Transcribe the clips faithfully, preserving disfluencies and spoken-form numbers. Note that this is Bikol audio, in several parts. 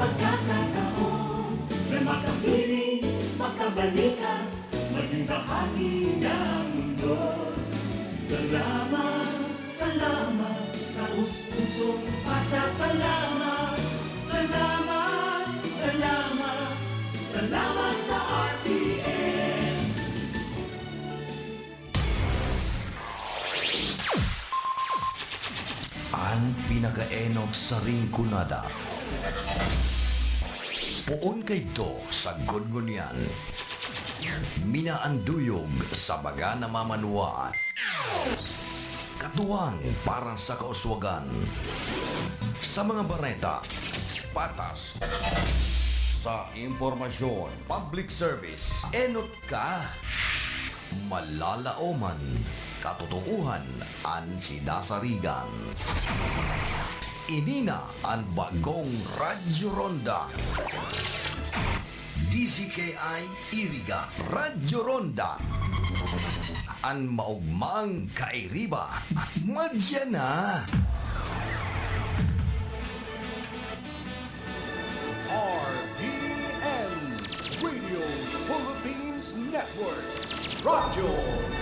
Pagkakataon na makapiling, makabalikan, maging bahagi ng mundo. Salamat, salamat, taos-pusong pasasalamat. Salamat, salamat, salamat sa R T N. An pinakaenot sa Rinconada. Poon kaidto sa gudgod ngunyan. Minaanduyog sa baga na mamanwaan. Katuwang para sa kauswagan. Sa mga bareta, patas. Sa impormasyon, public service, enot ka. Malalaoman, katotoohan an sinasarigan. Ini na an bagong Radyo Ronda. D Z K I Iriga, Radyo Ronda. An maogmang kairiba, madya na. R P N, Radio Philippines Network, Radyo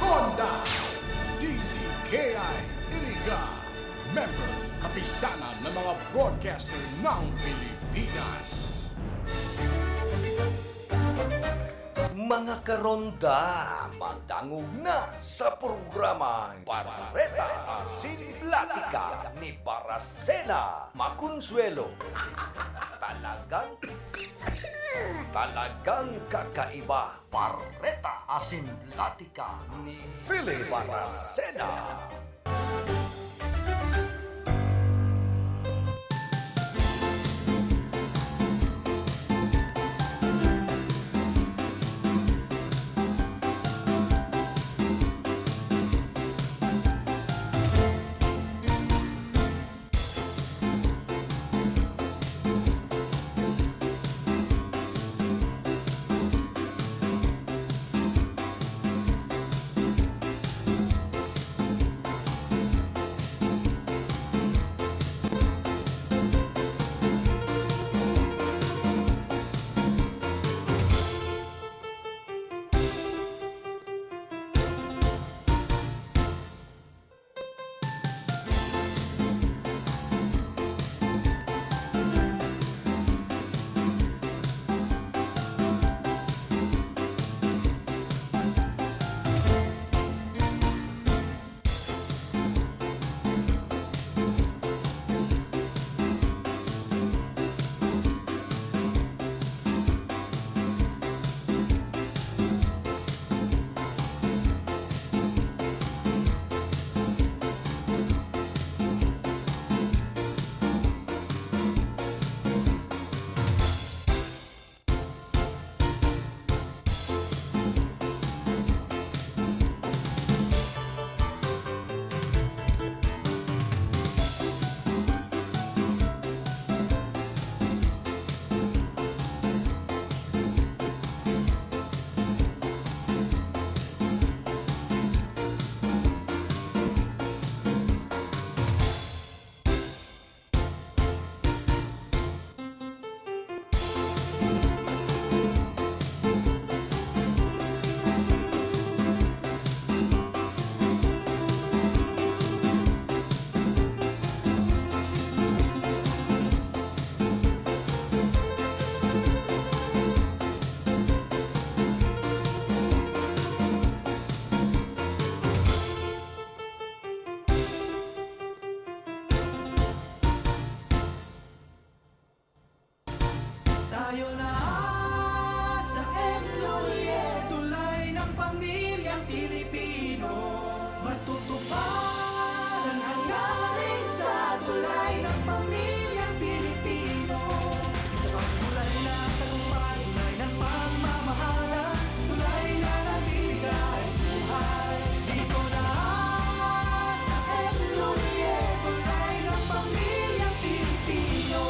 Ronda, D Z K I Iriga, member, kapisanan ng mga broadcaster ng Pilipinas. Mga karonda, madangog na sa programang Bareta Asin Platika ni Barasena Maconsuelo. Talagang, talagang kakaiba. Bareta Asin Platika ni Philip Barasena. Tayo na sa M Lhuillier, tulay ng pamilyang Pilipino. Matutupad ang hangarin sa tulay ng pamilyang Pilipino. Ito ang tulay ng tagumpay, tulay ng pagmamahalan, tulay na nagbibigay buhay. Dito na sa M Lhuillier, tulay ng pamilyang Pilipino.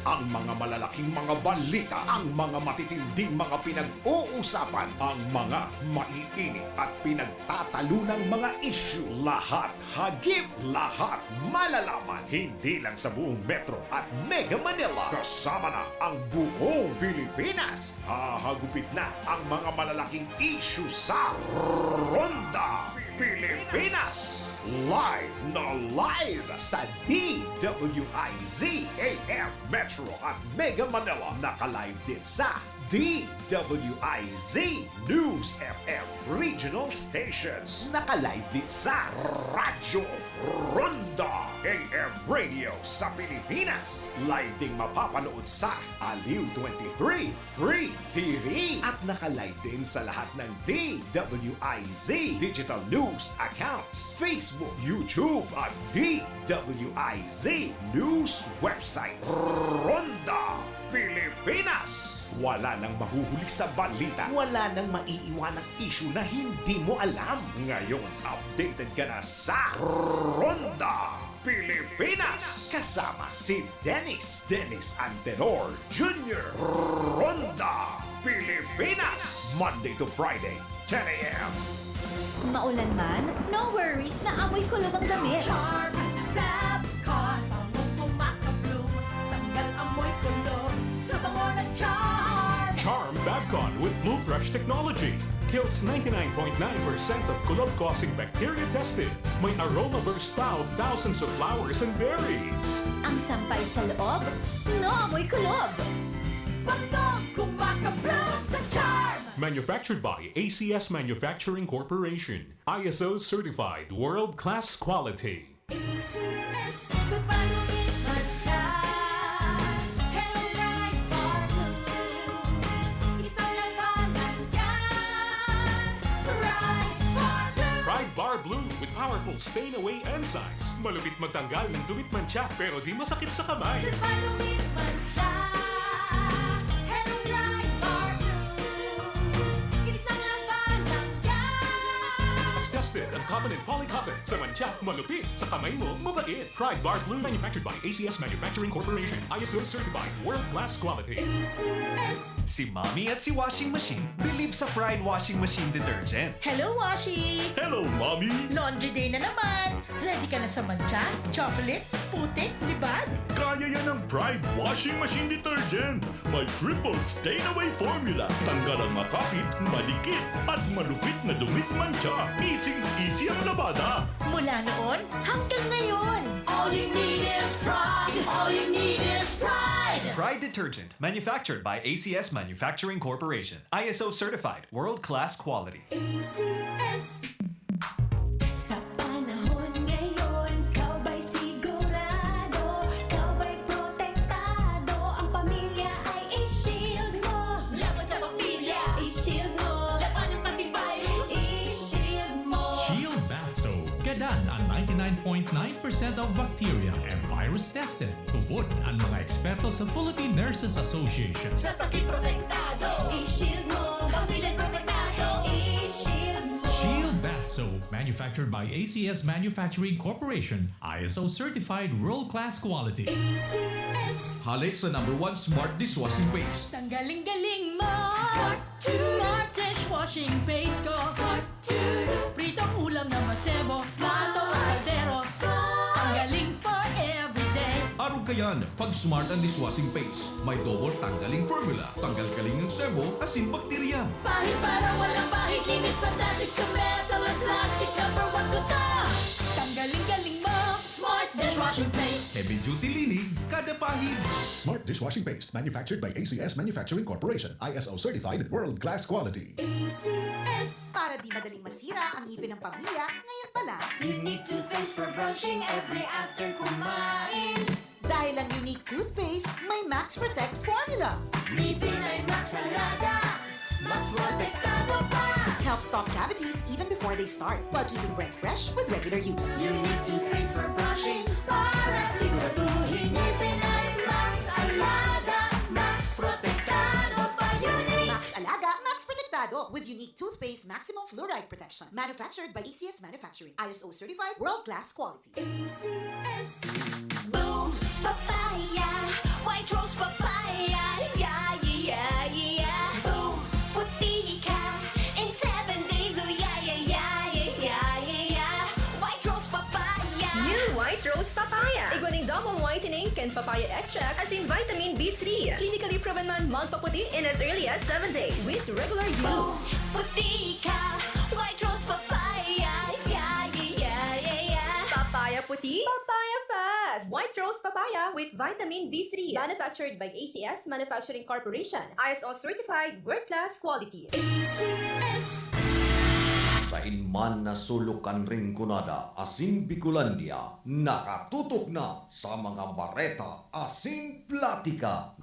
Ang mga malalaking mga balita, ang mga matitinding mga pinag-uusapan, ang mga maiinit at pinagtatalunang mga issue, lahat hagip, lahat malalaman. Hindi lang sa buong Metro at Mega Manila, kasama na ang buong Pilipinas. Hahagupit na ang mga malalaking issue sa Ronda Pilipinas. Live na live sa D W I Z A M Metro at Mega Manila. Naka-live din sa D W I Z News F M Regional Stations. Naka-live din sa Radyo Ronda A M Radio sa Pilipinas. Live ding mapapanood sa Aliw twenty-three Free T V. At naka-live din sa lahat ng D W I Z digital news accounts, Facebook, YouTube, at D W I Z news website. Ronda Pilipinas. Wala nang mahuhuli sa balita. Wala nang maiiwanang issue na hindi mo alam. Ngayon, updated ka na sa Ronda Pilipinas. Kasama si Dennis, Dennis Antenor Junior. Ronda Pilipinas. Monday to Friday, ten a.m. Maulan man, no worries na amoy kulob ang damit. Charm Fab Con, pamong kumakabloom, tanggal amoy kulob, sa bango ng Charm. Charm Fabcon with Blue Fresh technology kills ninety-nine point nine percent of kulob-causing bacteria tested. May aroma burst pa of thousands of flowers and berries. Ang sampay sa loob, no amoy kulob. Pagkong kumakabloom sa Charm. Manufactured by A C S Manufacturing Corporation. I S O certified world-class quality. A C S. Goodbye to me, Macha. Hello, Bright Bar Blue. Isang labanan yan. Bright Bar Blue. Pride Bar Blue with powerful stain away enzymes. Malupit magtanggal ng dumit mantsa pero di masakit sa kamay. Goodbye to me, Macha. Hello, Bright Bar Blue. Isang labanan yan. Tested ang cotton and poly cotton. Sa mantsa, malupit. Sa kamay mo, mabait. Pride Bar Blue, manufactured by A C S Manufacturing Corporation. I S O certified, world-class quality. A C S. Si Mommy at si Washing Machine believe sa Pride Washing Machine Detergent. Hello, Washi! Hello, Mommy! Laundry day na naman! Ready ka na sa mantsa, chocolate, putik, libag? Kaya yan ng Pride Washing Machine Detergent. May triple stain away formula. Tanggal ang makapit, madikit, at malupit na dumit mantsa. Easy-easy ang labada. Mula noon hanggang ngayon. All you need is pride. All you need is pride. Pride Detergent, manufactured by A C S Manufacturing Corporation. I S O certified, world-class quality. A C S. Sa panahon ngayon, ikaw ba'y sigurado? Ikaw ba'y protektado? Ang pamilya ay i-shield mo. Laban sa bakterya, i-shield mo. Laban ng antivirus, i-shield mo. Shield Bath Soap. Gadan ang ninety-nine point nine percent of bacteria and virus tested. Tubod ang mga eksperto sa Philippine Nurses Association. Sa sakit protektado, i-shield mo. Pamilya protektado, i-shield mo. Shield Bath Soap, manufactured by A C S Manufacturing Corporation, I S O certified world-class quality. A C S. Hale sa number one smart dishwashing paste. Tanggaling-galing mo. Smart two. Smart dishwashing paste ko. Smart two. Pritong ulam na masebo. Smart ang kaldero. Smart. Tanggaling for everyday. Arog ka yan, pag smart ang dishwashing paste. May double tanggaling formula. Tanggal kaling ng sebo, asin bakterya. Pahid para walang pahid. Linis fantastic sa metal at plastic. Number one ko to. Tanggaling-galing mo. Smart dishwashing paste. Heavy duty linig, kada pahid. Smart dishwashing paste, manufactured by A C S Manufacturing Corporation, I S O certified, world class quality. A C S. Para di madaling masira ang ngipin ng pamilya, ngayon pa lang. Unique toothpaste for brushing every after kumain. Dahil ang Unique Toothpaste may Max Protect Formula. Ngipin ay Max Alaga. Max Protektado pa. Helps stop cavities even before they start, while keeping breath fresh with regular use. Unique toothpaste for brushing para siguraduhin ngipin ay Max Alaga. Max Protektado pa, Unique. Max Alaga, Max Protektado with Unique Toothpaste Maximum Fluoride Protection. Manufactured by A C S Manufacturing. I S O certified, world class quality. A C S. Boom! Papaya! White Rose and papaya extract, asin vitamin B three. Clinically proven man magpaputi in as early as seven days with regular use. Puti ka, White Rose Papaya. Yeah, yeah, yeah, yeah, yeah. Papaya puti, papaya fast. White Rose Papaya with vitamin B three. Manufactured by A C S Manufacturing Corporation. I S O certified, world-class quality. A C S. Sain man na sulok kan Rinconada asin Bicolandia, nakatutok na sa mga bareta asin platika.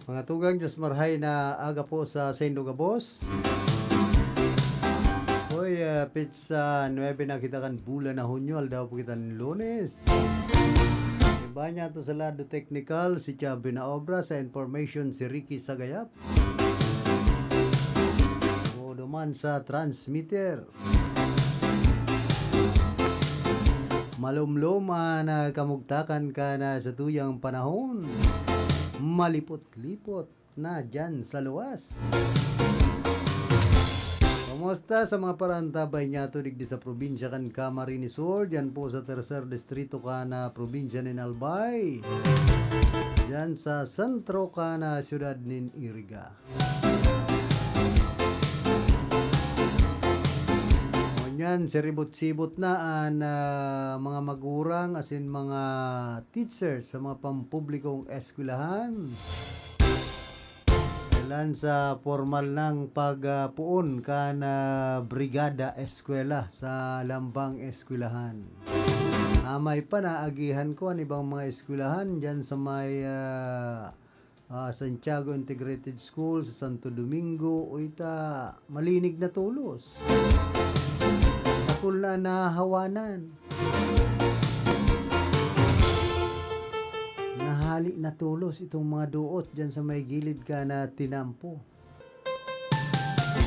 Mga tugang, Diyos marhay na aga po sa saindo gabos. Hoy, ah, petsa nuebe na kita kan bulan na Hunyo, aldaw po kita Lunes. Banyato sa lado teknikal, si Chubby na obra, sa information, si Ricky Sagayap. O duman sa transmitter. Malumlom an, ah, kamugtakan kan, ah, sa tuyang panahon. Malipot-lipot na dyan sa luwas. Kumusta sa mga paraantabay niyato digdi sa probinsya kan Camarines Sur, dyan po sa tercer distrito kan, ah, probinsya nin Albay, dyan sa sentro kan, ah, siyudad nin Iriga. Ngunyan, siribot-sibot na an, ah, mga magurang asin mga teachers sa mga pampublikong eskwelahan. Dalan sa pormal nang pagpoon kan, ah, brigada eskwela sa lambang eskwelahan. Amay pa, naagihan ko an ibang mga eskwelahan diyan sa may, ah, ah, Santiago Integrated School, sa Santo Domingo, uy ta, malinig na tolos. Dakul na nahahawanan. Nahali na tolos itong mga duot diyan sa may gilid kan tinampo.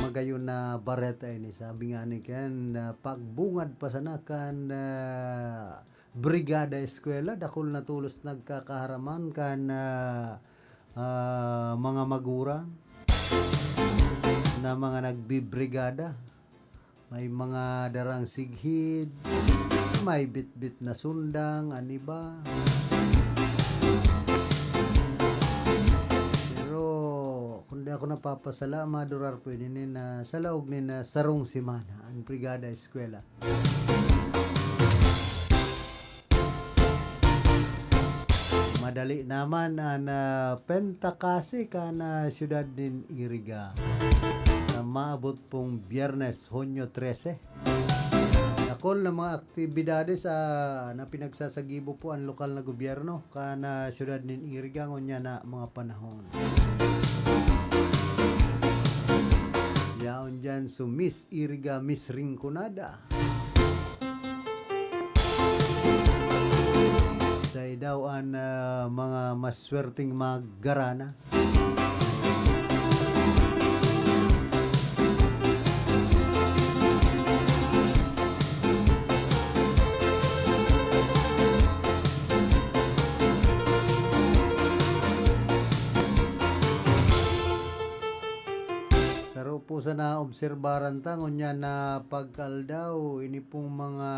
Magayon na bareta ini, sabi nga ni Ken, na pagbungad pa sana kan, ah, Brigada Eskwela, dakul na tolos nagkakaharaman kan, ah, ah, mga magurang na mga nagbibrigada. May mga darang sighid, may bitbit na sundang, an iba. Pero kung di ako napapasala, madurar po ini na sa laog ni na sarong semana, ang Brigada Eskwela. Madali naman an, ah, pentakasi kan, ah, siyudad nin Iriga sa maabot pong Biyernes, Hunyo trese. Dakul na mga aktibidades, ah, na pinagsasagibo po an lokal na gobyerno kan, ah, siyudad nin Iriga ngunyan na mga panahon. Yaon diyan su Miss Iriga, Miss Rinconada. Siya daw an, ah, mga maswerteng magarana. Saro po sa naobserbaran ta, ngunyan na pagkaaldaw, ini pong mga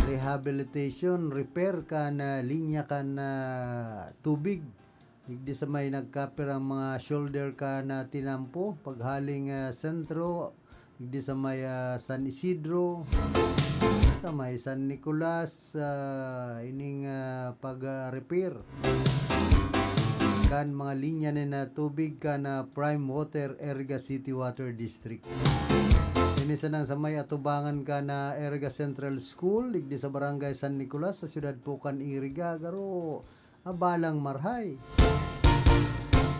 rehabilitation, repair kan, ah, linya kan, ah, tubig. Digdi sa may nagkapir ang mga shoulder kan, ah, tinampo, paghaling, ah, sentro, digdi sa may, ah, San Isidro, sa may San Nicolas, ah, ining, ah, pag, ah, repair kan mga linya nin, ah, tubig kan, ah, Prime Water Iriga City Water District. Ini sanang sa may atubangan kan, ah, Iriga Central School, digdi sa Barangay San Nicolas, sa siyudad po kan Iriga, garo abalang marhay.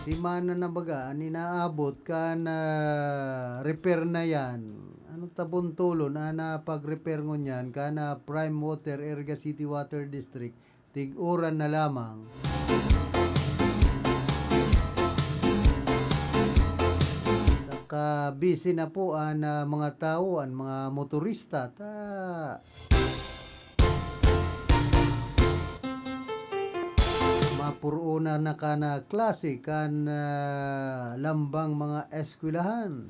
Semana na baga an inaabot kan, ah, repair na yan. Ano ta buntolon an, ah, pag-repair ngunyan kan, ah, Prime Water, Iriga City Water District, tig-uran na lamang. Saka busy na po an, ah, mga tawo, an mga motorista. Ta Mapuruon na kan, ah, klase kan, ah, lambang mga eskwelahan.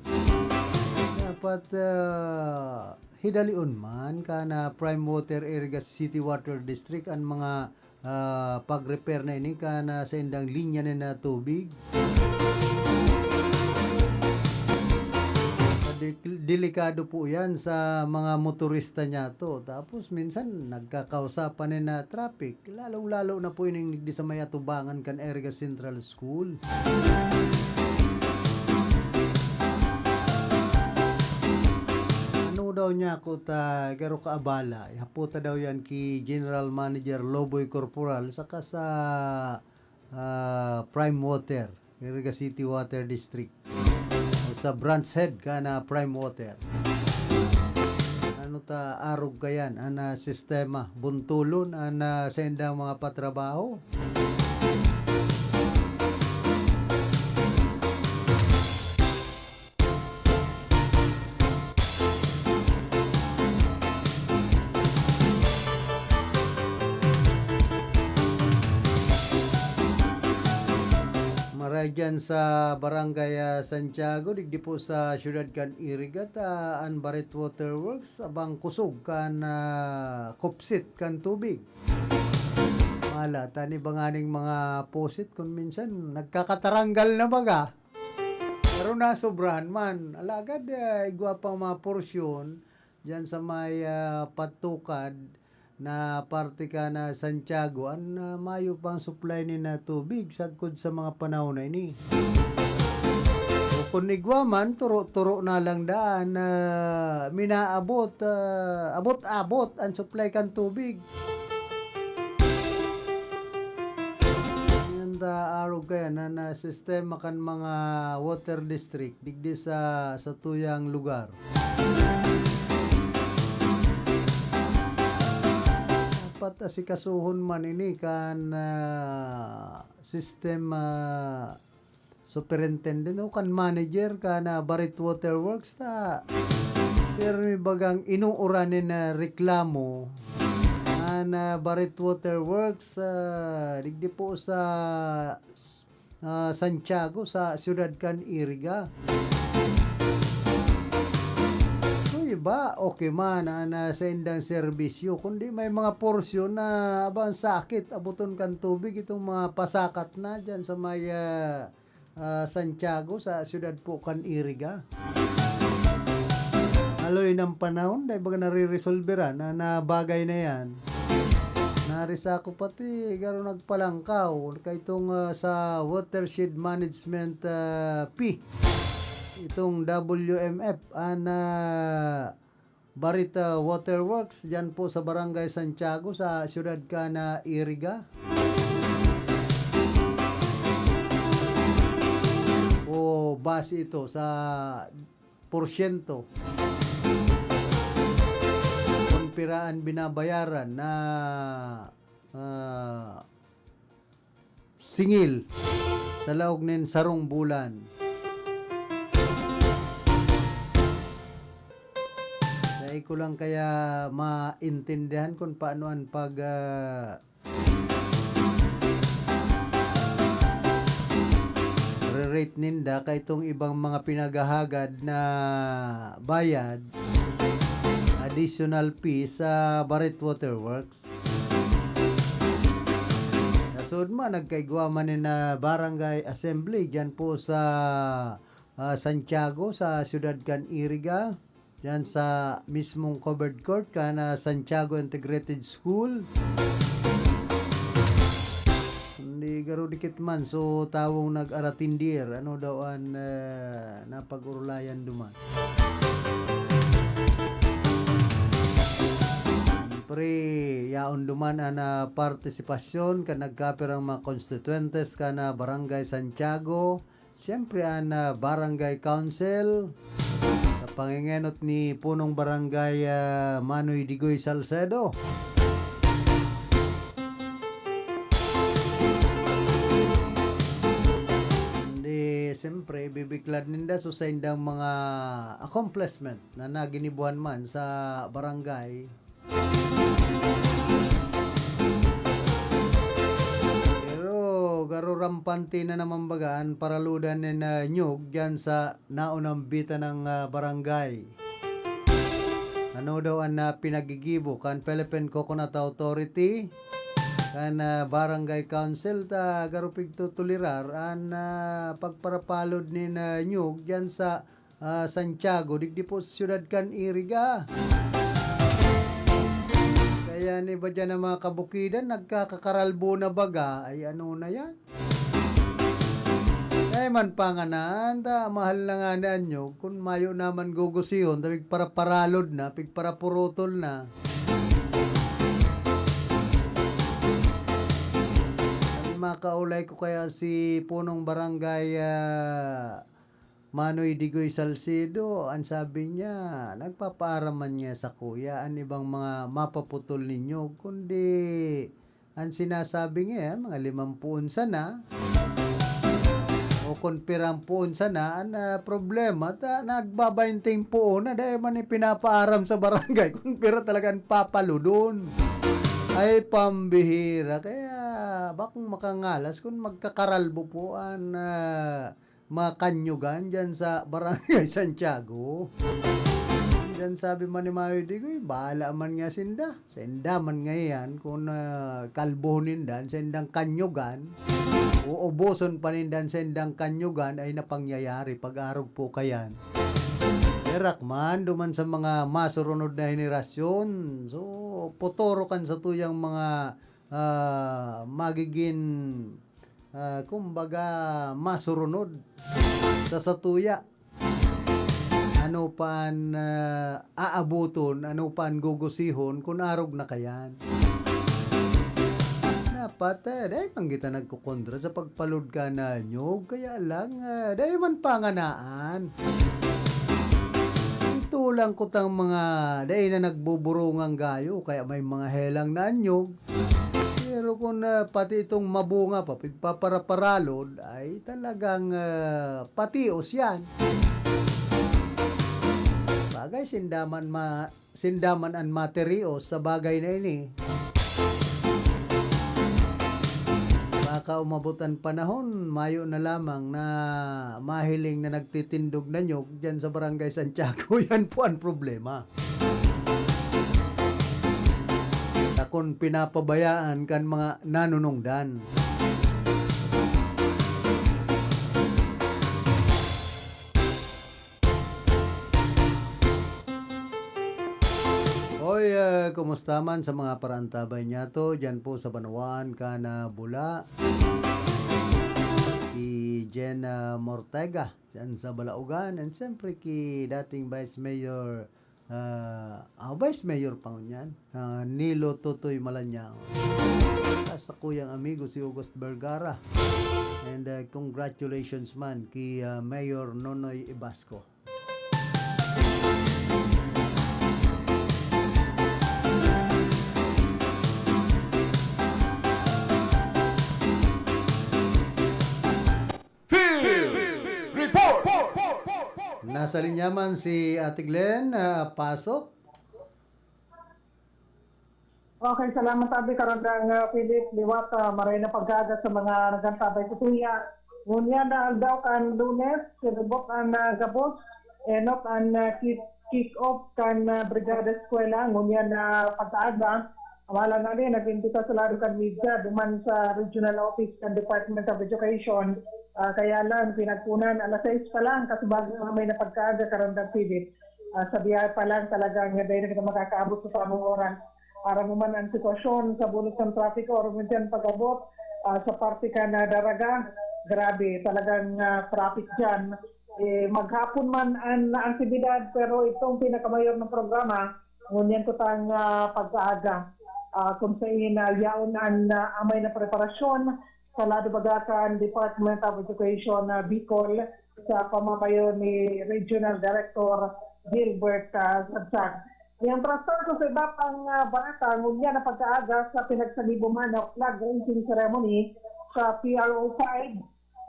Dapat, ah, hidalion man kan, ah, Prime Water Iriga City Water District an mga, ah, pag-repair na ini kan, ah, saindang linya na, na tubig. Dek-, delikado po yan sa mga motorista niyato. Tapos minsan nagkakausapan na traffic. Lalong-lalo na po ining digdi sa may atubangan kan Iriga Central School. Ano daw niya ako ta garo kaabala? Ihapota daw yan ki General Manager Loboy Corporal saka sa ah, Prime Water, Iriga City Water District. O sa branch head kan, ah, Prime Water. Ano Ta arog kayan an, ah, sistema, buntolon an, ah, saindang mga patrabaho. Maray dyan sa Barangay, ah, Santiago, digdi po sa siyudad kan Iriga, ta an Barit Waterworks, abang kusog kan, ah, kupsit kan tubig. Wala, ta an iba nganing mga pusit, kun minsan, nagkakataranggal na baga. Pero nasobrahan man. Alagad, ah, igwa pang mga porsyon, diyan sa may, ah, patukad na parte kan, ah, Santiago, an, ah, mayo pang supply nin, ah, tubig sagkod sa mga panahon na ini. O kun igwa man, turo-turo na lang daan na minaabot, ah, abot-abot an supply kan tubig. Yan ta arog kaya na, na sistema kan mga water district digdi sa, sa tuyang lugar. Dapat asikasuhon man ini kan, ah, sistema superintendent o kan manager kan, ah, Barit Waterworks ta pirmi bagang inuuran nin, ah, reklamo an, ah, Barit Waterworks, ah, digdi po sa, ah, Santiago, sa siyudad kan Iriga. So, iba, okay man an, ah, saindang serbisyo, kundi may mga porsyon na, aba, ang sakit, abuton kan tubig itong mga pasakat na dyan sa may, ah, ah, Santiago, sa siyudad po kan Iriga. Haloy ng panahon, dahil baga nare-resolveran na, na bagay na yan. Narisa ko pati, garo nagpalangkaw, kaitong, ah, sa watershed management, ah, fee. Itong W M F, an, ah, Barita Waterworks, dyan po sa Barangay Santiago, sa siyudad kan Iriga. O base ito sa porsyento kung pira an binabayaran na, ah, singil sa laog nin sarong bulan. Dai ko lang kaya maintindihan kung paano an pag, ah, re-rate ninda kaitong ibang mga pinaghahagad na bayad, additional fee sa Barit Waterworks. Nasod man, nagkaigwa man nin, ah, barangay assembly diyan po sa, ah, Santiago, sa siyudad kan Iriga, diyan sa mismong covered court kan, ah, Santiago Integrated School. Hindi garo dikit man, so tawong nag-aratindir, ano daw an, ah, napag-orolayan duman. Siyempre, yaon duman an, ah, partisipasyon kan nagkapirang mga konstituyentes kan, ah, Barangay Santiago. Siyempre, an, ah, Barangay Council, sa pangengenot ni Punong Barangay, ah, Manoy Digoy Salcedo. Hindi, siyempre, ibibiklad ninda so saindang mga accomplishment na naginibuhan man sa barangay. Pero garo rampante na naman baga an paraludan nin, ah, niyog diyan sa naunang bitanang, ah, barangay. Ano daw an, ah, pinagigibo kan Philippine Coconut Authority, kan, ah, Barangay Council ta garo pigtutulirar an, ah, pagparapalod nin, ah, niyog diyan sa ah, Santiago, digdi po sa siyudad kan Iriga. Kaya an iba diyan na mga kabukidan, nagkakakaralbo na baga. Ay, ano na yan? Kaya man panganaan, ta, mahal na nga ni anyog. Kun mayo naman gugusihon, ta pigparaparalod na, pigparapurutol na. Ang makaulay ko kaya si punong barangay, ah, Manoy Digoy Salcedo, ang sabi niya, nagpapaaram man niya sakuya an ibang mga mapaputol ninyo, kundi ang sinasabi niya, mga limampuon sana, o kun pirang puon sana, ang, ah, problema, ta-, nagbabainting puon na, dahil man ipinapaaram sa barangay, kun pira talagang papaludon. Ay, pambihira. Kaya, bakong makangalas kung magkakaralbo po ang, ah, mga kanyugan dyan sa Barangay Santiago. Diyan sabi man ni Mayo Digoy, bahala man nga sinda. Sinda man nga yan, kung, ah, kalbo ninda, sindang kanyugan, uubuson pa ninda sindang kanyugan, ay napangyayari pag-arog po kayan. Erak man, duman sa mga masurunod na henerasyon, so, putoro kan sa tuyang mga, ah, magiging ah, kumbaga, masurunod sa satuya. Ano pa an, ah, aaboton, ano pa an gugusihon kun arog na kayan? Dapat, eh, dai man kita nagkokontra sa pagpalod kan nanyog, kaya lang, ah, dai man panganaan. Ito lang kutang mga dai na nagbuburungan gayo, kaya may mga helang nanyog. Pero kung, ah, pati itong mabunga pa, pigpaparaparalod, ay talagang, ah, patios yan. Bagay, sindaman ma-, sindaman an materios sa bagay na ini. Baka umabot an panahon, mayo na lamang na mahiling na nagtitindog na nyog dyan sa Barangay Santiago. Yan po ang problema. Takon pinapabayaan kan mga nanunungdan. Hoy, ah, kumusta man sa mga paraantabay niyato dyan po sa banwaan kan Bula? Ki Jen, ah, Mortega dyan sa Balaogan, and siyempre ki dating Vice Mayor, ah, ah, Vice Mayor pa ngunyan, ah, Nilo Totoy Malanyaw. At sa kuyang amigo si August Vergara. And, ah, congratulations man ki, ah, Mayor Nonoy Ibasco. Field Report! Nasa linya man si Ate Glenn, ah, pasok. Okay, salamat, Abi. Karandang, ah, Philip, liwat, ah, maray na pag-aga sa mga nagkantabay sa tuya. Ngunyan na aldaw kan Lunes, siribot an, ah, gabos, enot an, ah, kick, kick-off kan, ah, Brigada Eskwela. Ngunyan na pag-aga, wala na rin, nag-imbita sa lado kan media, duman sa regional office kan Department of Education. Ah, kaya lang, pinagpunan, alas sais pa lang, kasi bago nga may napagkaaga, karandang Philip. Ah, sa biyahe pa lang, talagang dai na kita makakaabot sa tamang oras. Aram mo man ang sitwasyon sa bulos ng trapiko, aram mo dyan pag-abot, ah, sa parte kan Daraga, grabe, talagang, ah, traffic jam. Eh, maghapon man ang aktibidad, pero itong pinakamayor na programa, ngunyan kutang, ah, pag-aaga, ah, kung sain, ah, yaon an, ah, amay na preparasyon sa lado baga kan Department of Education, ah, Bicol, sa pamamayo ni Regional Director Gilbert, ah, Sadsad. Mientras tanto, sa iba pang, ah, balita, ngunyan na pagkaaga sa pinagsagibuman na flag raising ceremony sa P R O five,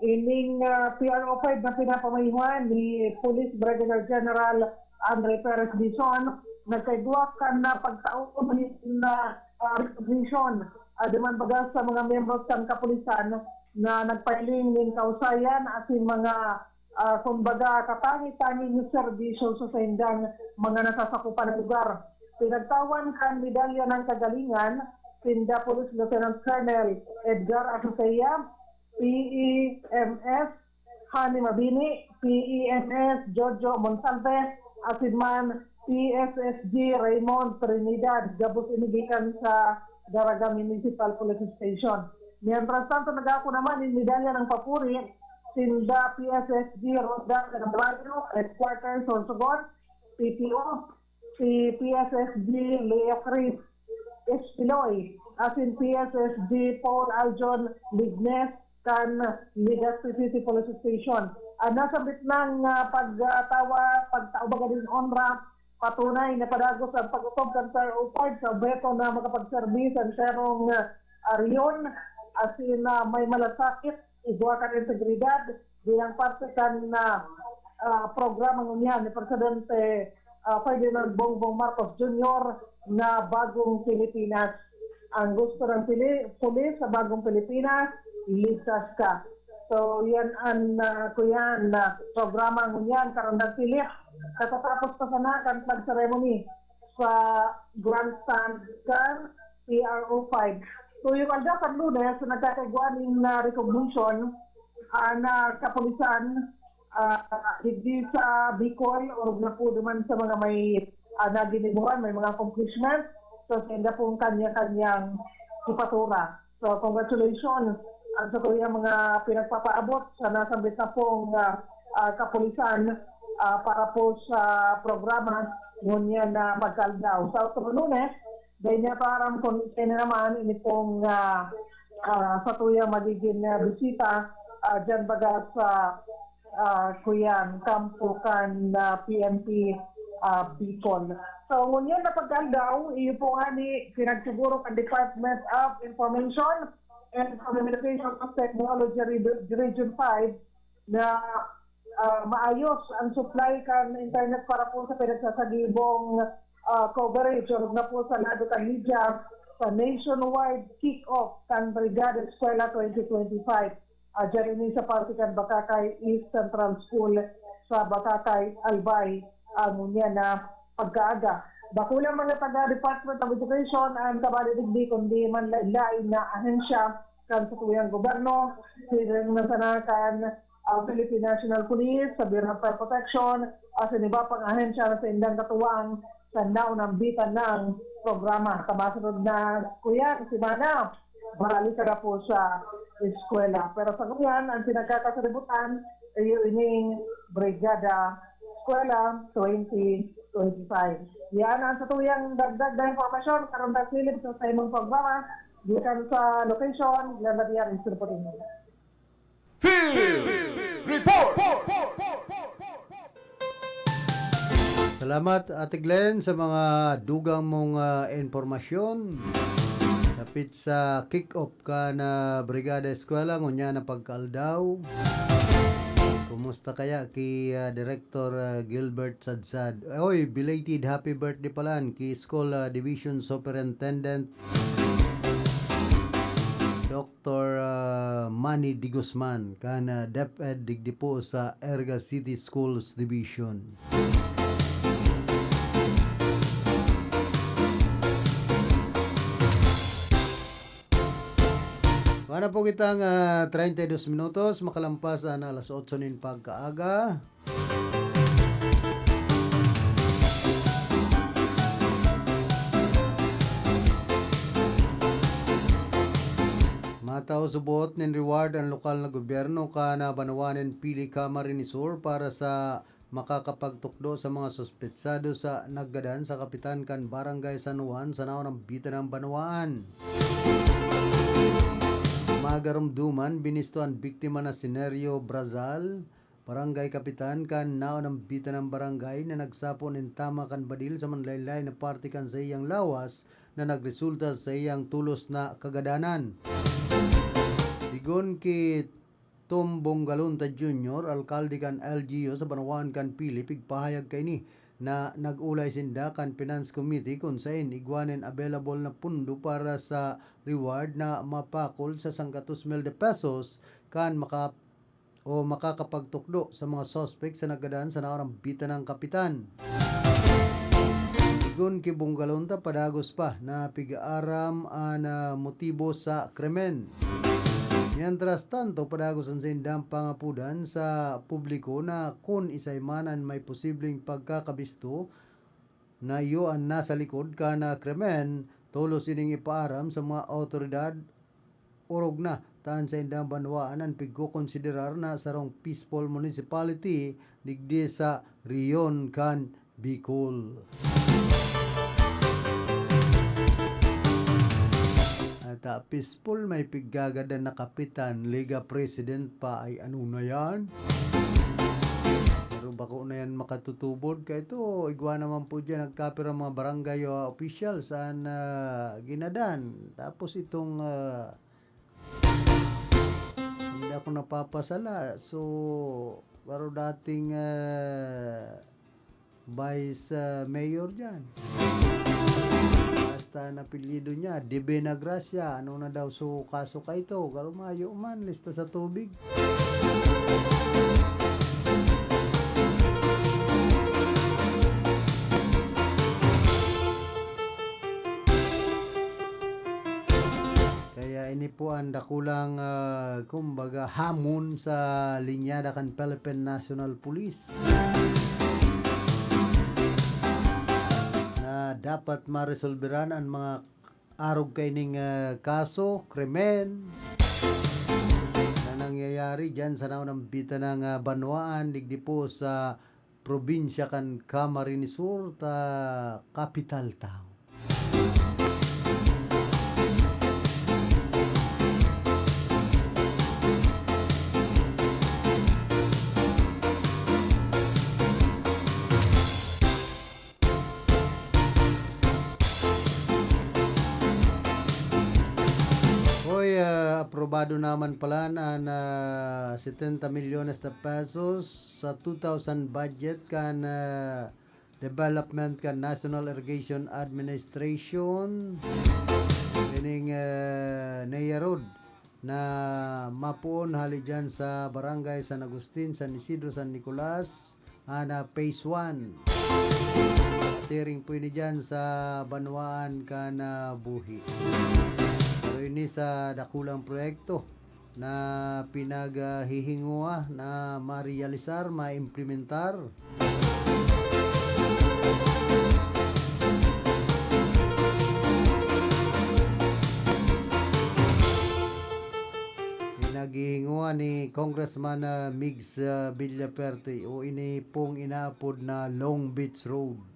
ining, ah, P R O five na pinapamayuhan ni Police Brigadier General Andre Perez Dizon, nagkaigwa kan, ah, pagtao nin, ah, ah, recognition, ah, duman baga sa mga miyembro kan kapulisan na nagpahiling nin kausayan asin mga, ah, kumbaga, katangi-tanging serbisyo sa saindang mga nasasakupan na lugar. Pinagtawan kan Medalya ng Kagalingan sinda Police Lieutenant Colonel Edgar Asasea, P E M S Honey Mabini, P E M S Jojo Monsalve, asin man P S S G Raymond Trinidad, gabos ini gikan sa Daraga Municipal Police Station. Mientras tanto, nag-ako naman nin medalya ng papuri sinda P S S G Ronda Canaballo, Headquarters Sorsogon, P T O, si P S S G Leo Chris Espiloy, asin P S S G Paul Aljon Lignes, kan Legazpi City Police Station. Ang nasambit nang, ah, pagtawa, pagtao baga nin onra, patunay na padagos ang pag-otob kan P R O five sa obheto na makapagserbi sa enterong, ah, rehiyon, asin, ah, may malasakit, igwa kan integridad bilang parte kan, ah, ah, programa ngunyan ni Presidente, ah, Ferdinand Bongbong Marcos Junior na Bagong Pilipinas. Ang gusto ng pili-, pulis sa Bagong Pilipinas, ligtas ka. So, yan ang, ah, kuyan na programa ngunyan, karandang silip. Katatapos pa sana kan flag ceremony sa grandstand kan P R O five. So, yung aldaw kan Lunes, nagkakaigwa nin, ah, recognition, ah, na kapulisan, ah, digdi sa Bicol, orog na po naman sa mga may, ah, naginibuhan, may mga accomplishment. So, sila pong kanya-kanyang sipatura. So, congratulations ang sa tuyang mga pinagpapaabot sa nasambit na pong, ah, ah, kapulisan, ah, para po sa programa ngunyan na pagkaldaw. Sa otro Lunes, dahil niya pa aram kung sino naman, ini pong, ah, ah, sa tuyang magiging, ah, bisita, ah, dyan baga sa, ah, kuyan, kampo kan, ah, P N P, ah, Bicol. So, ngunyan na pagkaldaw, iyo po nga ni pinagsiguro kan Department of Information and Communication of Technology Re-, Region five na, ah, maayos ang supply kan internet para po sa pinagsasagibong, ah, coverage, orog na po sa lado kan media, sa nationwide kick-off kan Brigada Eskwela twenty twenty-five. Ah, dyan ini sa parte kan Bacacay East Central School sa Bacacay, Albay, ang ngunyan na pagkaaga. Dakulang mga taga Department of Education ang kabali digdi, kundi man lain-lain na ahensya kan satuyang gobyerno, siring na sana kan, ah, Philippine National Police, sa Bureau of Fire Protection, asin iba pang ahensya na saindang katuwang sa naunambitan na programa. Sa masunod na, kuyan, semana, balik ka na po sa eskwela. Pero sa ngayon, ang pinagkakasalibutan, iyo ining Brigada Eskwela twenty twenty-five. Yan ang satuyang dagdag na impormasyon karong nagsilid sa saimong programa. Gikan sa location, Glenda Villar, Mister Putingan. Field Report! Salamat, Ate Glenn, sa mga dugang mong, ah, impormasyon. Dapit sa kick-off kan, ah, Brigada Eskwela, ngunyan na pagkaaldaw. Kumusta kaya ki, ah, Director, ah, Gilbert Sadsad? Oy, belated happy birthday pala ki School, ah, Division Superintendent Doc Doktor, ah, Manny De Guzman, kan, ah, DepEd digdi po sa Erga City Schools Division. Wala po kitang, ah, treinta y dos minutos, makalampas an alas otso nin pagkaaga. Matao subot nin reward an lokal na gobyerno kan banwaan nin Pili, Camarines Sur para sa makakapagtukdo sa mga suspetsado sa naggadan sa kapitan kan Barangay San Juan sa naunambitan na banwaan. Magarumduman, binisto an biktima na si Nerio Brazal, barangay kapitan kan naunambitan na barangay, na nagsapo nin tama kan badil sa manlaen-laen na parte kan saiyang lawas na nagresulta sa saiyang tolos na kagadanan. Sigon ki Tom Bongalonta Junior, alkalde kan L G U sa banwaan kan Pili, pigpahayag kaini na nag-olay sinda kan Finance Committee kun saen igwa nin available na pondo para sa reward na mapakol sa sanggatos mil de pesos kan maka-, o makakapagtukdo sa mga suspek sa naggadan sa naunambitan na kapitan. Sigon ki Bongalonta, padagos pa na pig-aaram an, ah, motibo sa krimen. Mientras tanto, padagos an saindang pangapodan sa publiko na kun isay man an may posibleng pagkakabisto na iyo an nasa likod kan, ah, krimen, tolos ining ipaaram sa mga awtoridad. Orog na ta an saindang banwaan an pigkokonsiderar na sarong peaceful municipality digdi sa rehiyon kan Bicol. At Ta peaceful, may piggagadan na kapitan, Liga President pa, ay ano na yan? Pero bako na yan makatutubod, kaya ito, igwa naman po dyan, nagkapir ang mga barangay, ah, officials, an, ah, ginadan. Tapos itong, ah, hindi ako napapasala. So, pero dating, ah, vice, ah, mayor dyan. Basta ang apelyido niya, Divina Gracia. Ano na daw so kaso ka ito? Garo mayo man, lista sa tubig. Kaya ini po ang dakulang, ah, kumbaga, hamon sa linyada kan Philippine National Police na dapat maresolberan ang mga arog kaining, ah, kaso, krimen na nangyayari diyan sa naunang bitanang, ah, banwaan, digdi po sa probinsya kan Camarines Sur, ta capital town. Hoy, ah, aprobado naman pala na, na setenta milyones na pesos sa two thousand budget kan, ah, development kan National Irrigation Administration. Ining, ah, Nea Road na mapoon hali dyan sa Barangay San Agustin, San Isidro, San Nicolas, ana phase one. Siring po ini dyan sa banwaan kan, ah, Buhi. Pero ini sa dakulang proyekto na pinaghihingoa na marealisar, maimplementar. Pinaghihingoa ni Congressman, ah, Migs, ah, Villaperte o ini pong inaapod na Long Beach Road.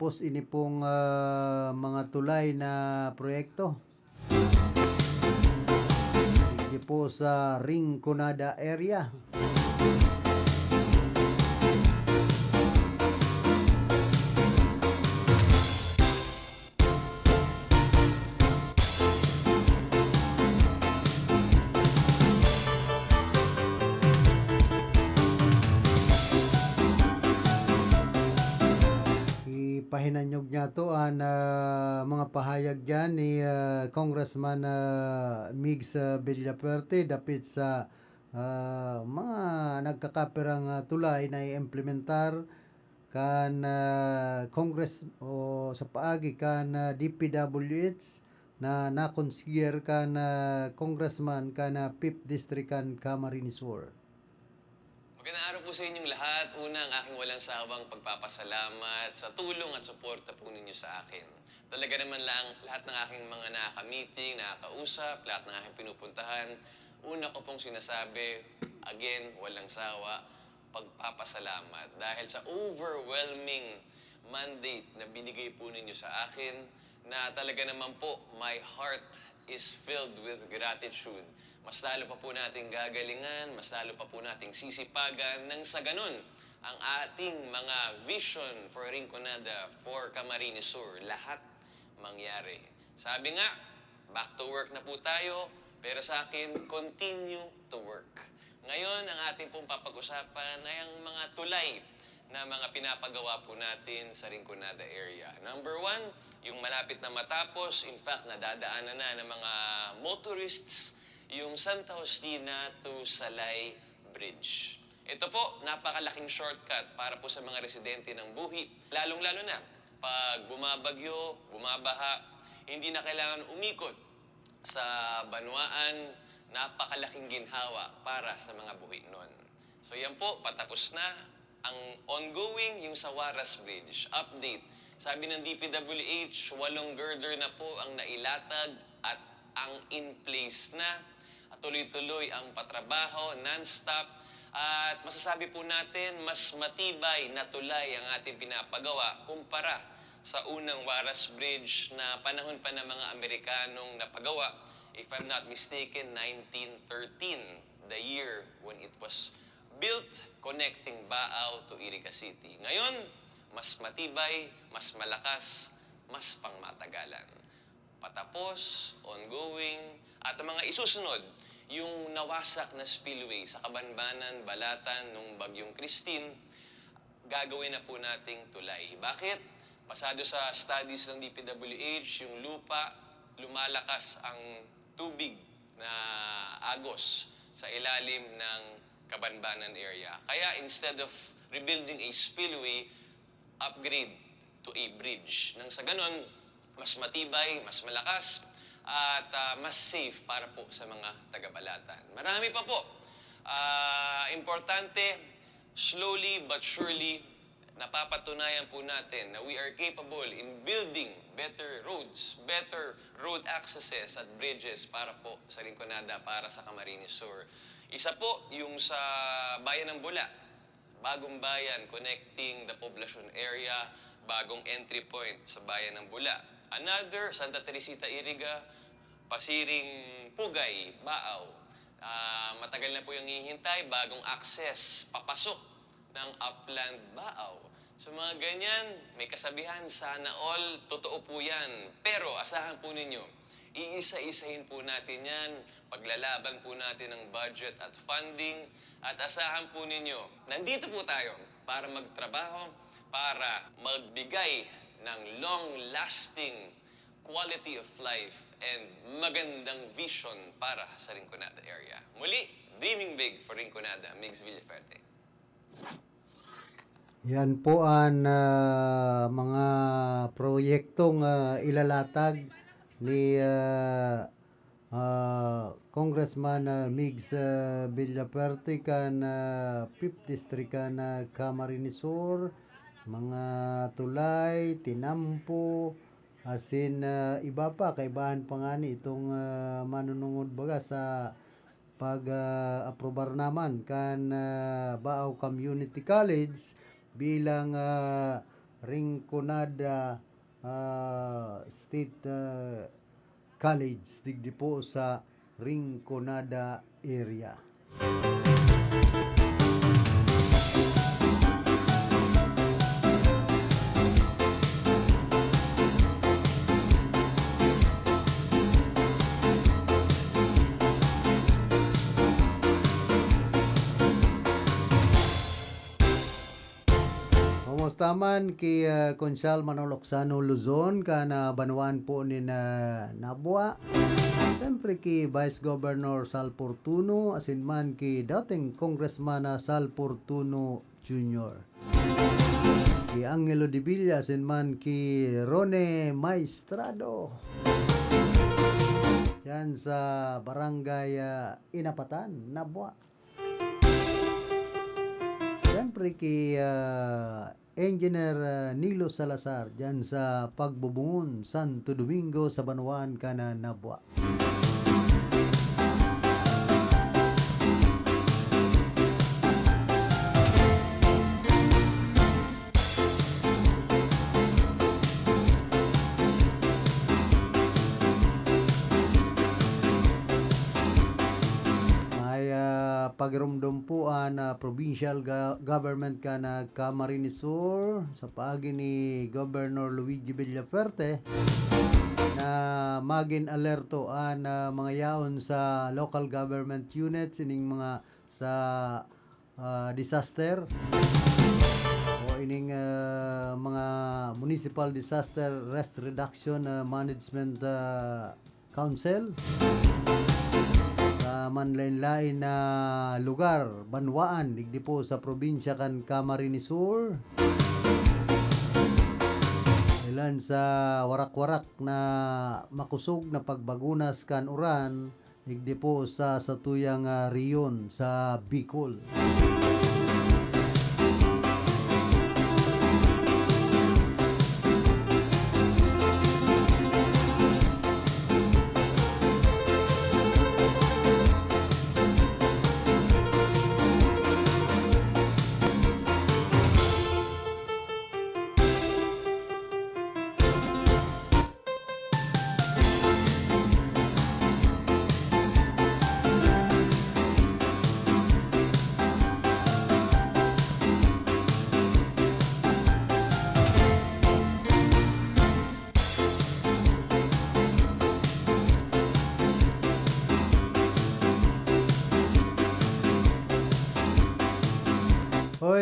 Tapos ini pong, ah, mga tulay na proyekto. Dito po sa Rinconada area. Ipahinanyog niya to an, ah, mga pahayag diyan ni, ah, Congressman, ah, Migs, ah, Villafuerte dapit sa, ah, mga nagkakapirang, ah, tulay na i-implementar kan, ah, Congress o sa paagi kan, ah, D P W H na nakonsider kan, ah, Congressman kan, ah, Fifth District kan Camarines Sur. Magandang araw po sa inyong lahat. Una, ang aking walang sawang pagpapasalamat sa tulong at suporta po ninyo sa akin. Talaga naman lang, lahat ng aking mga nakaka-meeting, nakakausap, lahat ng aking pinupuntahan, una ko pong sinasabi, again, walang sawa, pagpapasalamat. Dahil sa overwhelming mandate na binigay po ninyo sa akin, na talaga naman po, my heart is filled with gratitude. Mas lalo pa po nating gagalingan, mas lalo pa po nating sisipagan nang sa ganun, ang ating mga vision for Rinconada, for Camarines Sur, lahat mangyari. Sabi nga, back to work na po tayo, pero sa akin, continue to work. Ngayon, ang ating pong papag-usapan ay ang mga tulay na mga pinapagawa po natin sa Rinconada area. Number one, yung malapit na matapos, in fact, nadadaanan na ng mga motorists, yung Santa Justina to Salay Bridge. Ito po, napakalaking shortcut para po sa mga residente ng Buhi, lalong-lalo na pag bumabagyo, bumabaha, hindi na kailangan umikot sa banwaan, napakalaking ginhawa para sa mga Buhinon. So yan po, patapos na ang ongoing, yung sa Waras Bridge. Update, Sabi ng D P W H, walong girder na po ang nailatag at ang in place na. Tuloy-tuloy ang patrabaho, non-stop. At masasabi po natin, mas matibay na tulay ang ating pinapagawa kumpara sa unang Waras Bridge na panahon pa ng mga Amerikanong napagawa. If I'm not mistaken, nineteen thirteen, the year when it was built, connecting Baao to Iriga City. Ngayon, mas matibay, mas malakas, mas pangmatagalan. Patapos, ongoing, at ang mga isusunod, yung nawasak na spillway sa Kabanbanan, Balatan nung Bagyong Christine, gagawin na po nating tulay. Bakit? Basado sa studies ng D P W H, yung lupa, lumalakas ang tubig na agos sa ilalim ng Kabanbanan area. Kaya instead of rebuilding a spillway, upgrade to a bridge. Nang sa ganon, mas matibay, mas malakas, at ah, mas safe para po sa mga taga-Balatan. Marami pa po. Ah, importante, slowly but surely, napapatunayan po natin na we are capable in building better roads, better road accesses at bridges para po sa Rinconada, para sa Camarines Sur. Isa po yung sa Bayan ng Bula, Bagong Bayan, connecting the Poblacion area, bagong entry point sa Bayan ng Bula. Another, Santa Teresita Iriga, pasiring Pugay, Baao. Ah, matagal na po yung hihintay, bagong access, papasok ng Upland Baao. So mga ganyan, may kasabihan, sana all, totoo po yan. Pero asahan po ninyo, iisa-isahin po natin yan, paglalaban po natin ang budget at funding, at asahan po ninyo, nandito po tayo para magtrabaho, para magbigay ng long-lasting quality of life and magandang vision para sa Rinconada area. Muli, dreaming big for Rinconada, Migs Villaferte. Yan po ang ah, mga proyektong ah, ilalatag ni ah, ah, Congressman ah, Migs ah, Villaperte kan ah, Fifth District kan ah, Camarines Sur, mga tulay, tinampo, asin ah, iba pa, kaibahan pa ngani itong ah, manunungod baga sa pag-aprobar naman kan ah, Baao Community College bilang ah, Rinconada ah, State ah, College digdi po sa Rinconada area. Kumusta man ki ah, Konsehal Manolo Oksano Luzon kan ah, banwaan po nin ah, Nabua? Siyempre ki Vice Governor Sal Fortuno asin man ki dating Congressman ah, Sal Fortuno Junior. Ki Angelo de Villa asin man ki Rone Maestrado. Yan sa Barangay ah, Inapatan, Nabua. Siyempre ki ah, Engineer ah, Nilo Salazar dyan sa Pagbubungon, Santo Domingo sa Banwaan kan ah, Nabua. May ah, pagirumdom po an ah, provincial ga- government kan ah, Camarines Sur sa paagi ni Governor Luigi Villafuerte na magin alerto an ah, mga yaon sa local government units ining mga sa ah, disaster o ining ah, mga municipal disaster risk reduction ah, management ah, Council sa manlain-lain na lugar, banwaan, digdi po sa probinsya kan Camarines Sur. Ilan sa warak-warak na makusog na pagbagunas kan uran, digdi po sa satuyang ah, rehiyon sa Bicol.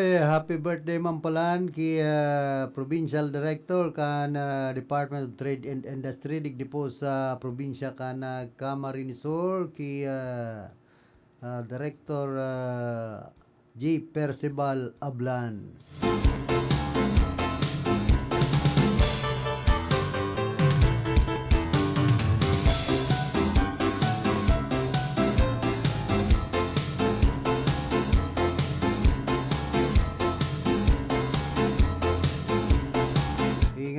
Eh, happy birthday man palan ki, ah, Provincial Director kan, ah, Department of Trade and Industry digdi po sa probinsya kan, ah, Camarines Sur, ki, ah, ah, Director, ah, J Percival Ablan.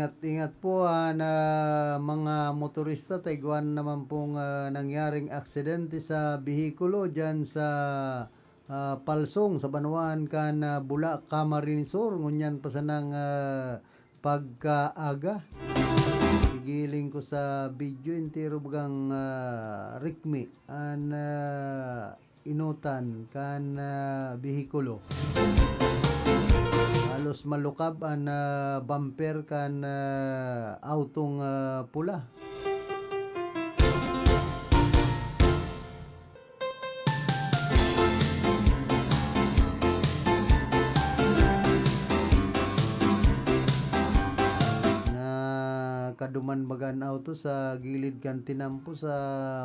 Ingat-ingat po, ah, na mga motorista, ta igwa naman pong, ah, nangyaring aksidente sa behikulo diyan sa, ah, Palsong, sa banwaan kan, ah, Bula, Camarines Sur. Ngunyan pa sanang, ah, pagkaaga. Gigiling ko sa video, entero bagang, ah, rikmi an, ah, inutan kan, ah, behikulo. Halos malukab an, ah, bumper kan, ah, autong, ah, pula. Nakaduman baga an auto sa gilid kan tinampo sa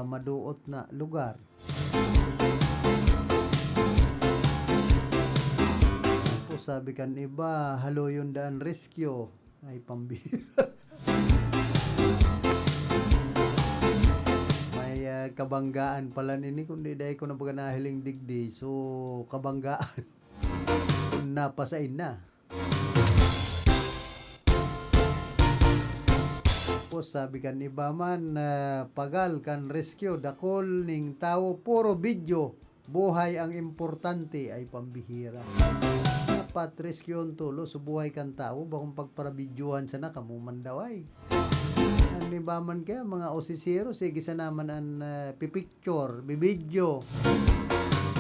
maduot na lugar. Tapos sabi kan iba, "Haloyon daa an rescue." Ay, pambira. May, ah, kabanggaan pala nini, kundi dai ko na baga nahiling digdi. So, kabanggaan. Napasain na. Tapos sabi kan iba man, ah, pagal kan rescue, dakul ning tawo, puro video. Buhay ang importante, ay pambihira. Dapat rescueon tolos so buhay kan tawo, bakong pagparabidyohan sana, kamo man daw ay. An iba man kaya, mga osisero, sige sana man an, ah, pipicture, bibidyo.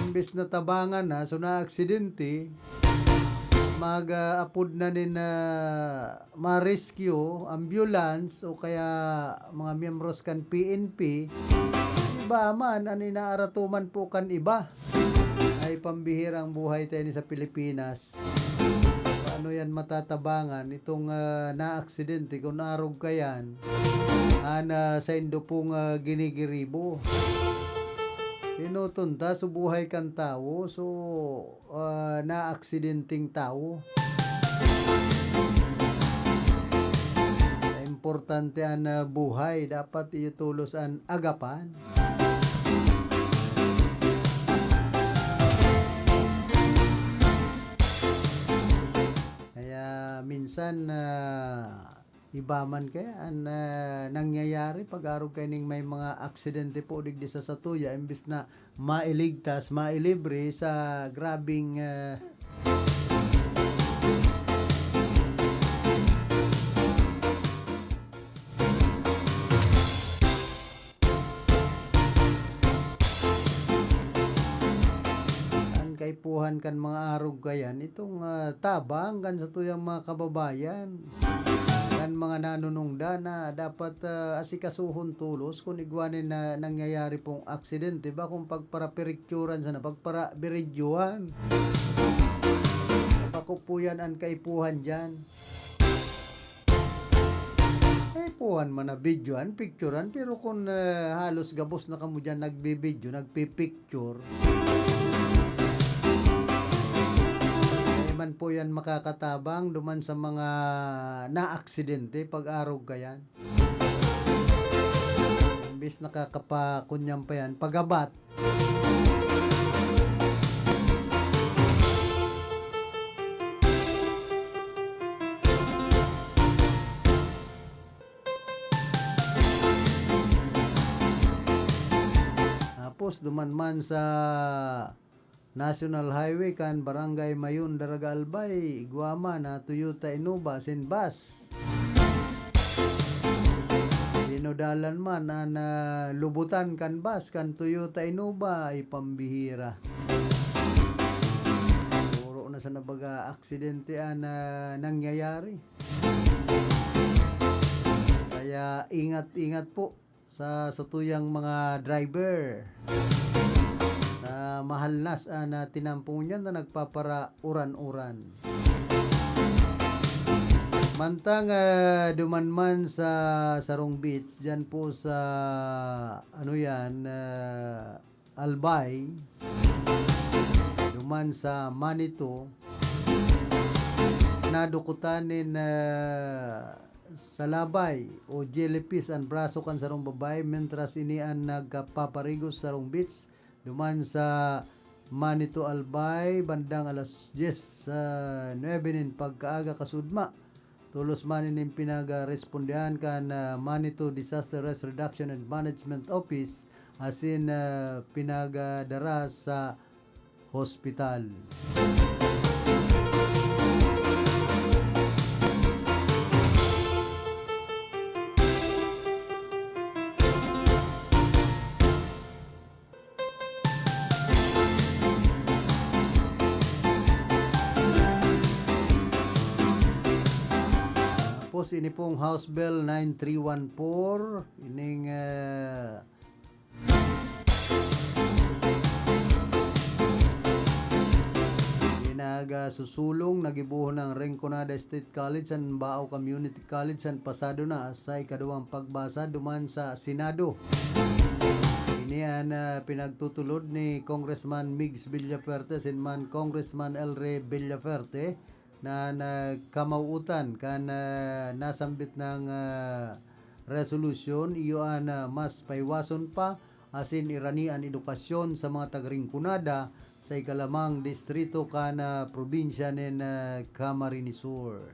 Imbes na tabangan na, so naaksidente, mag, ah, apod na nin, ah, ma-rescue, ambulance, o kaya mga miyembros kan P N P, iba man an inaaratoman po kan iba. Ay pambihirang buhay tayo ni sa Pilipinas. Paano yan matatabangan? Itong, ah, naaksidente, kung arog ka yan, an, ah, saindo pong, ah, ginigiribo. Tinutunta so buhay kan tawo. So, ah, naaksidenteng tawo. Importante an, ah, buhay. Dapat iyo tolos an agapan. Kaya minsan, ah, iba man kaya an, ah, nangyayari pag-arog kaining may mga aksidente po digdi sa satuya, imbis na mailigtas, mailibre sa grabing, ah, an kaipuhan kan mga arog kayan, itong, ah, tabang kan satuyang mga kababayan, kan mga nanunungdan na dapat, ah, asikasuhon tolos kun igwa nin na nangyayari pong aksidente, bakong pagparapirikturan sana, pagparabiridyohan. Bako po yan an kaipuhan diyan. Kaipuhan man na videohan, picturean, pero kung, ah, halos gabos na kamo diyan nagbibidyo, nagpipicture, dai man po yan makakatabang duman sa mga naaksidente pag-arog kayan. Imbis nakakapakunyam pa yan, pagabat. Tapos, duman man sa National Highway kan Barangay Mayon, Daraga Albay, igwa man na Toyota Innova asin bus. Dinodalan man an, ah, lubutan kan bus kan Toyota Innova, ay pambihira. Puro na sana baga aksidente an, ah, nangyayari. Kaya ingat-ingat po sa satuyang mga driver. Sa mahalnas an, ah, tinampo niya na nagpapara-uran-uran. Mantang, ah, duman man sa sarong beach, diyan po sa, ano yan, ah, Albay, duman sa Manitou, nadukutan nin, ah, salabay o jellyfish an braso kan sarong babae, mentras ini an nagpaparigos sa sarong beach duman sa Manitou Albay, bandang alas dyes sa nuebe nin pagkaaga kasudma. Tolos man ining pinagrespondehan kan, ah, Manitou Disaster Risk Reduction and Management Office asin, ah, pinagadara sa hospital. Tapos, ini pong House Bill nine three one four, ining, ah, pinagsusulong na gibohon ng Rinconada State College and Baao Community College an pasado na sa ikaduwang pagbasa duman sa Senado. Ini an, ah, pinagtutulod ni Congressman Migs Villafuerte asin man Congressman El Rey Villafuerte na nagkamawutan kan, ah, nasambit na, ah, resolusyon. Iyo an, ah, mas pahiwason pa asin irani an edukasyon sa mga taga-Rinconada sa ikalamang distrito kan, ah, probinsya nin, ah, Camarines Sur.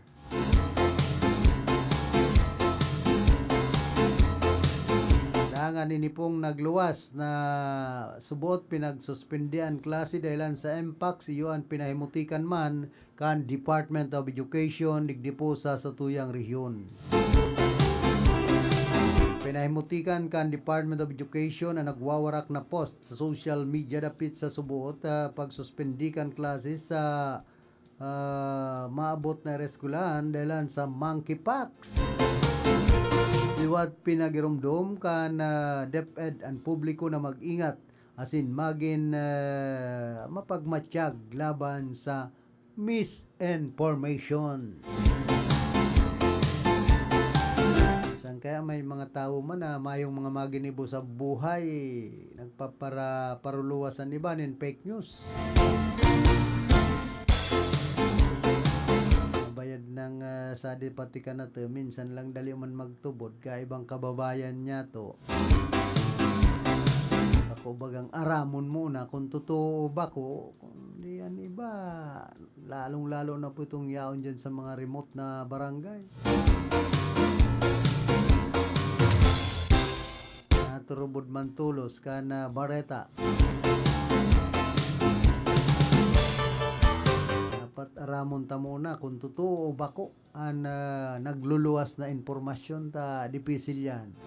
Dangan ini pong nagluwas na suboot pinagsuspindi an klase dahelan sa M POCs, iyo an pinahimutikan man kan Department of Education digdi po sa satuyang rehiyon. Pinahimutikan kan Department of Education an nagwawarak na post sa social media dapit sa suboot, ah, pagsuspindi kan klase sa, ah, maabot na eskwelahan dahelan sa monkeypox. Liwat pinagiromdom kan, ah, DepEd an publiko na mag-ingat asin magin, ah, mapagmatyag laban sa misinformation. Minsan kaya may mga tawo man na mayong mga maginibo sa buhay, nagpapara-, paruluwas an iba nin fake news. Mabayad nang, ah, sadi pati ka na to, minsan lang dali man magtubod, kaibang kababayan niya to. Ako bagang aramon mo na kung totoo o bako, kundi an iba, lalong-lalo na po itong yaon dyan sa mga remote na barangay. Naturubod man tolos kan, ah, bareta. Dapat aramon ta muna kung totoo o bako an, ah, nagluluwas na impormasyon ta dipisil yan.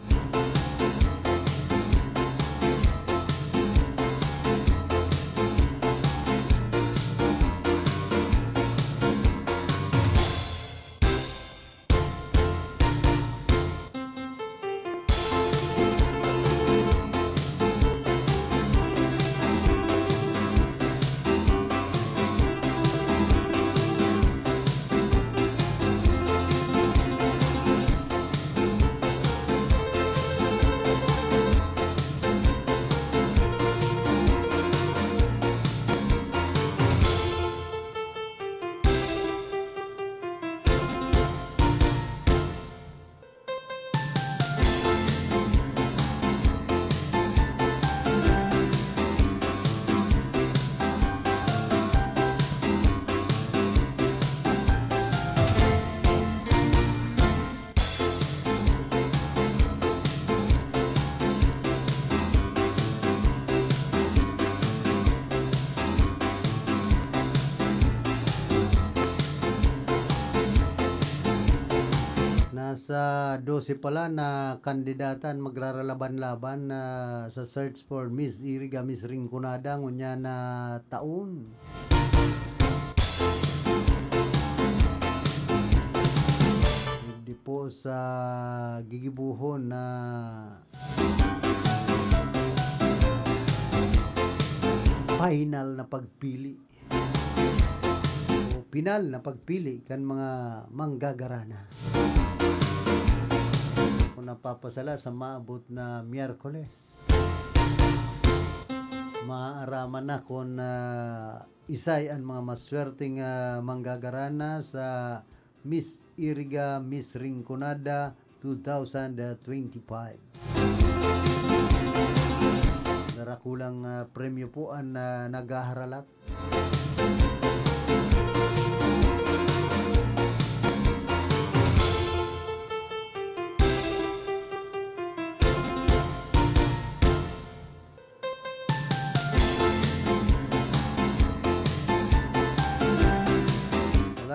Nasa dose pala na kandidata an magraralaban-laban na sa search for Miss Iriga, Miss Rinconada, ngunyan na taon. Digdi po sa gigibohon na Final na pagpili o pinal na pagpili kan mga manggagarana. Ako napapasala sa maabot na Miyerkules. Maaaraman na kun, ah, isay an mga maswerteng, ah, manggagarana sa Miss Iriga, Miss Rinconada two thousand twenty-five. Darakulang, ah, premyo po an, ah, naghaharalat.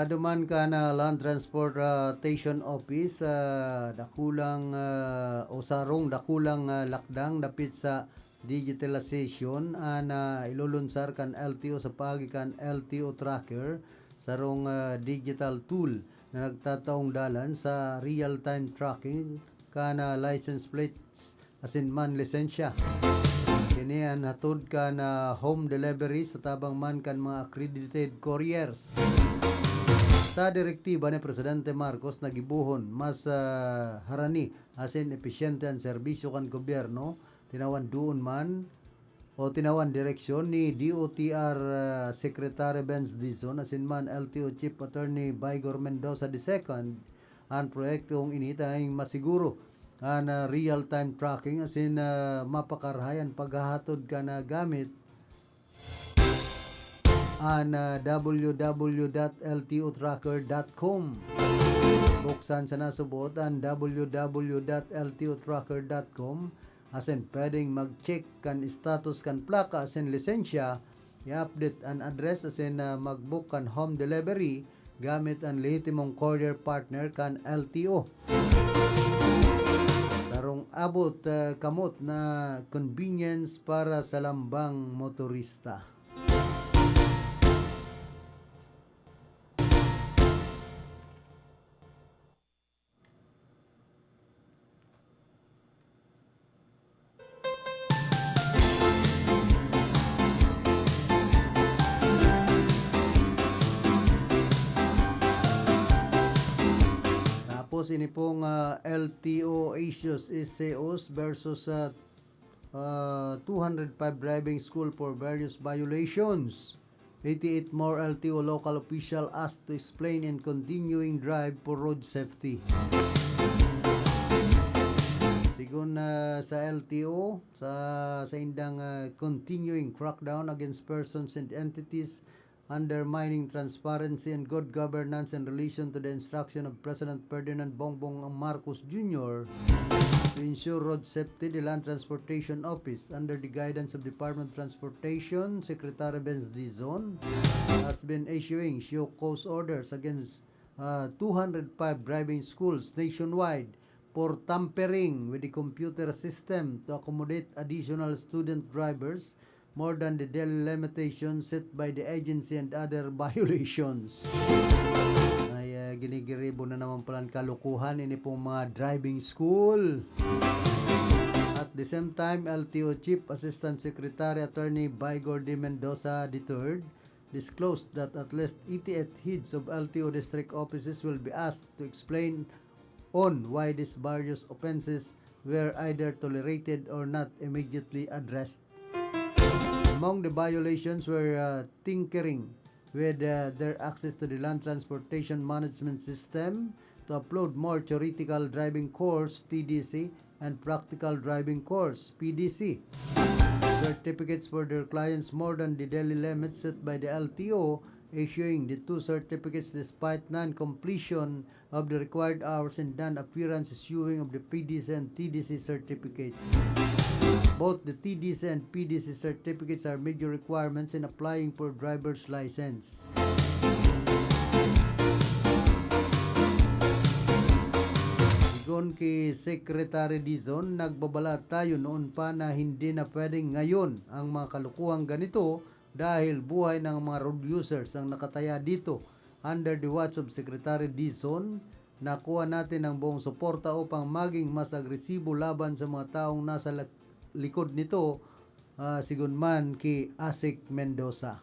Wala duman kan, ah, Land Transportation Office, ah, dakulang, ah, o sarong dakulang, ah, lakdang dapit sa digitalization an, ah, ilulunsar kan L T O sa paagi kan L T O Tracker, sarong, ah, digital tool na nagtataong dalan sa real-time tracking kan, ah, license plates asin man lisensya. Kini an hatod kan, ah, home delivery sa tabang man kan mga accredited couriers. Sa direktiba ni Presidente Marcos na gibohon mas, ah, harani asin episyente an serbisyo kan gobyerno, tinawan duon man o tinawan direksyon ni D O T R, ah, Secretary Benz Dizon asin man L T O Chief Attorney Vigor Mendoza the second, an proyektong ini tanging masiguro an, ah, real-time tracking asin, ah, mapakarahay an paghahatod kan, ah, gamit an, ah, W W W dot L T O tracker dot com. Buksan sa nasubot an W W W dot L T O tracker dot com asin pwedeng mag-check kan status kan plaka asin lisensya, i-update an address asin, ah, mag-book kan home delivery gamit an lehitimong courier partner kan L T O. Sarong abot, ah, kamot na convenience para sa lambang motorista. Tapos ini pong, ah, L T O issues is C Os versus, ah, ah, two hundred five driving school for various violations. Eighty-eight more L T O local official asked to explain in continuing drive for road safety. Sigon, ah, sa L T O, sa, sa indang, ah, continuing crackdown against persons and entities undermining transparency and good governance in relation to the instruction of President Ferdinand Bongbong Marcos Junior to ensure road safety, the Land Transportation Office, under the guidance of Department of Transportation Secretary Benz Dizon, has been issuing show cause orders against, uh, two hundred five driving schools nationwide for tampering with the computer system to accommodate additional student drivers more than the daily limitation set by the agency and other violations. Ay, ah, ginigiribo na naman palan kalokohan ini pong mga driving school. At the same time, L T O Chief Assistant Secretary Attorney Vigor de Mendoza the third disclosed that at least eighty-eight heads of L T O district offices will be asked to explain on why these various offenses were either tolerated or not immediately addressed. Among the violations were, uh, tinkering with, uh, their access to the Land Transportation Management System to upload more theoretical driving course, T D C, and practical driving course, P D C, certificates for their clients more than the daily limits set by the L T O, issuing the two certificates despite non-completion of the required hours and non-appearance issuing of the P D C and T D C certificates. Both the T D C and P D C certificates are major requirements in applying for driver's license. Sigon ki Secretary Dizon, nagbabala tayo noon pa na hindi na pwedeng ngayon ang mga kalokohang ganito dahil buhay ng mga road users ang nakataya dito. Under the watch of Secretary Dizon, nakuha natin ang buong suporta upang maging mas agresibo laban sa mga taong nasa lak-, likod nito ah, sigon man ki Asik Mendoza.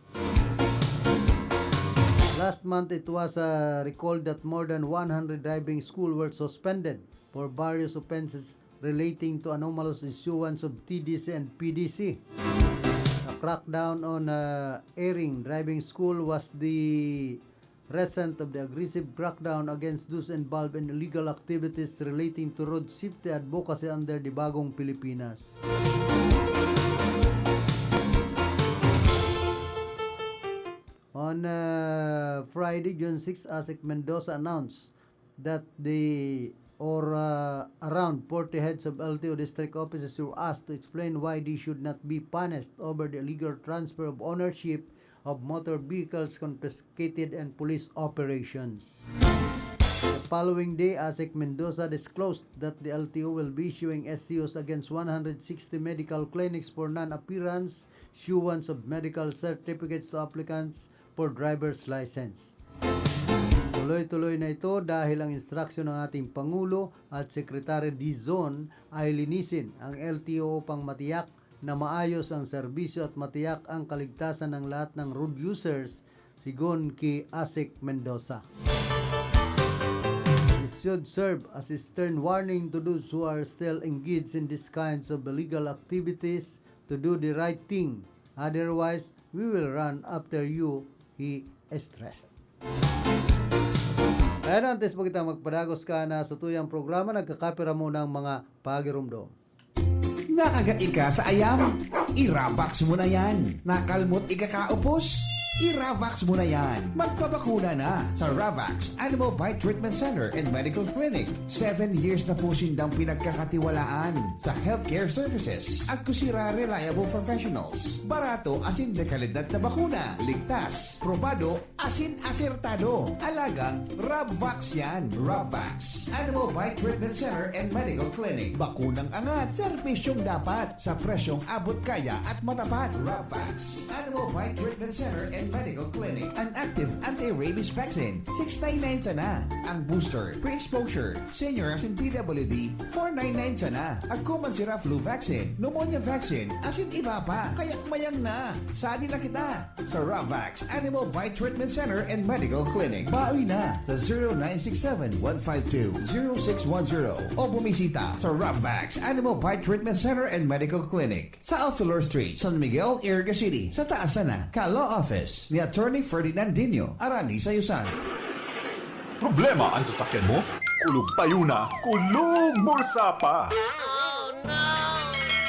Last month, it was, ah, recalled that more than one hundred driving school were suspended for various offenses relating to anomalous issuance of T D C and P D C. A crackdown on, ah, erring driving school was the result of the aggressive crackdown against those involved in illegal activities relating to road safety advocacy under the Bagong Pilipinas. On, uh, Friday, June six, Asik Mendoza announced that the, or, uh, around forty heads of L T O district offices were asked to explain why they should not be punished over the illegal transfer of ownership of motor vehicles confiscated and police operations. The following day, Asik Mendoza disclosed that the L T O will be issuing S C Os against one hundred sixty medical clinics for non-appearance, issuance of medical certificates to applicants for driver's license. Tuloy-tuloy na ito dahil ang instruction ng ating Pangulo at Secretary Dizon ay linisin ang L T O upang matiyak na maayos ang serbisyo at matiyak ang kaligtasan ng lahat ng road users, sigon ki Asik Mendoza. This should serve as a stern warning to those who are still engaged in these kinds of illegal activities to do the right thing. Otherwise, we will run after you, he stressed. Kaya na, antes pa kita magpadagos ka na sa tuyang programa, nagkakapira mo ng mga pagirumdom. Nakagat ika sa ayam? I-Ravax mo na yan. Nakalmot ika kaupos? I-Ravax mo na yan. Magpabakuna na sa Ravax Animal Bite Treatment Center and Medical Clinic. Seven years na po sindang pinagkakatiwalaan sa healthcare services. Agko sira reliable professionals. Barato asin de kalidad na bakuna. Ligtas, probado, asin asertado. Alagang Rabvax yan. Rabvax Animal Bite Treatment Center and Medical Clinic. Bakunang angat, serbisyong dapat, sa presyong abot kaya at matapat. Rabvax Animal Bite Treatment Center and Medical Clinic. An active anti-rabies vaccine, six nine nine sana. Ang booster, pre-exposure, senior asin P W D, four nine nine sana. Agko man sira flu vaccine, pneumonia vaccine, asin iba pa. Kaya mayang na. Sadi na kita sa Ravax Animal Bite Treatment Center and Medical Clinic. Baoy na sa zero nine six seven, one five two, zero six one zero o bumisita sa Ravax Animal Bite Treatment Center and Medical Clinic sa Alfilor Street, San Miguel, Iriga City, sa taas sana ka Law Office ni Attorney Ferdinand Dino, Arani Sayusan. Problema an sasakyan mo? Kulog payo na, kulog bulsa pa!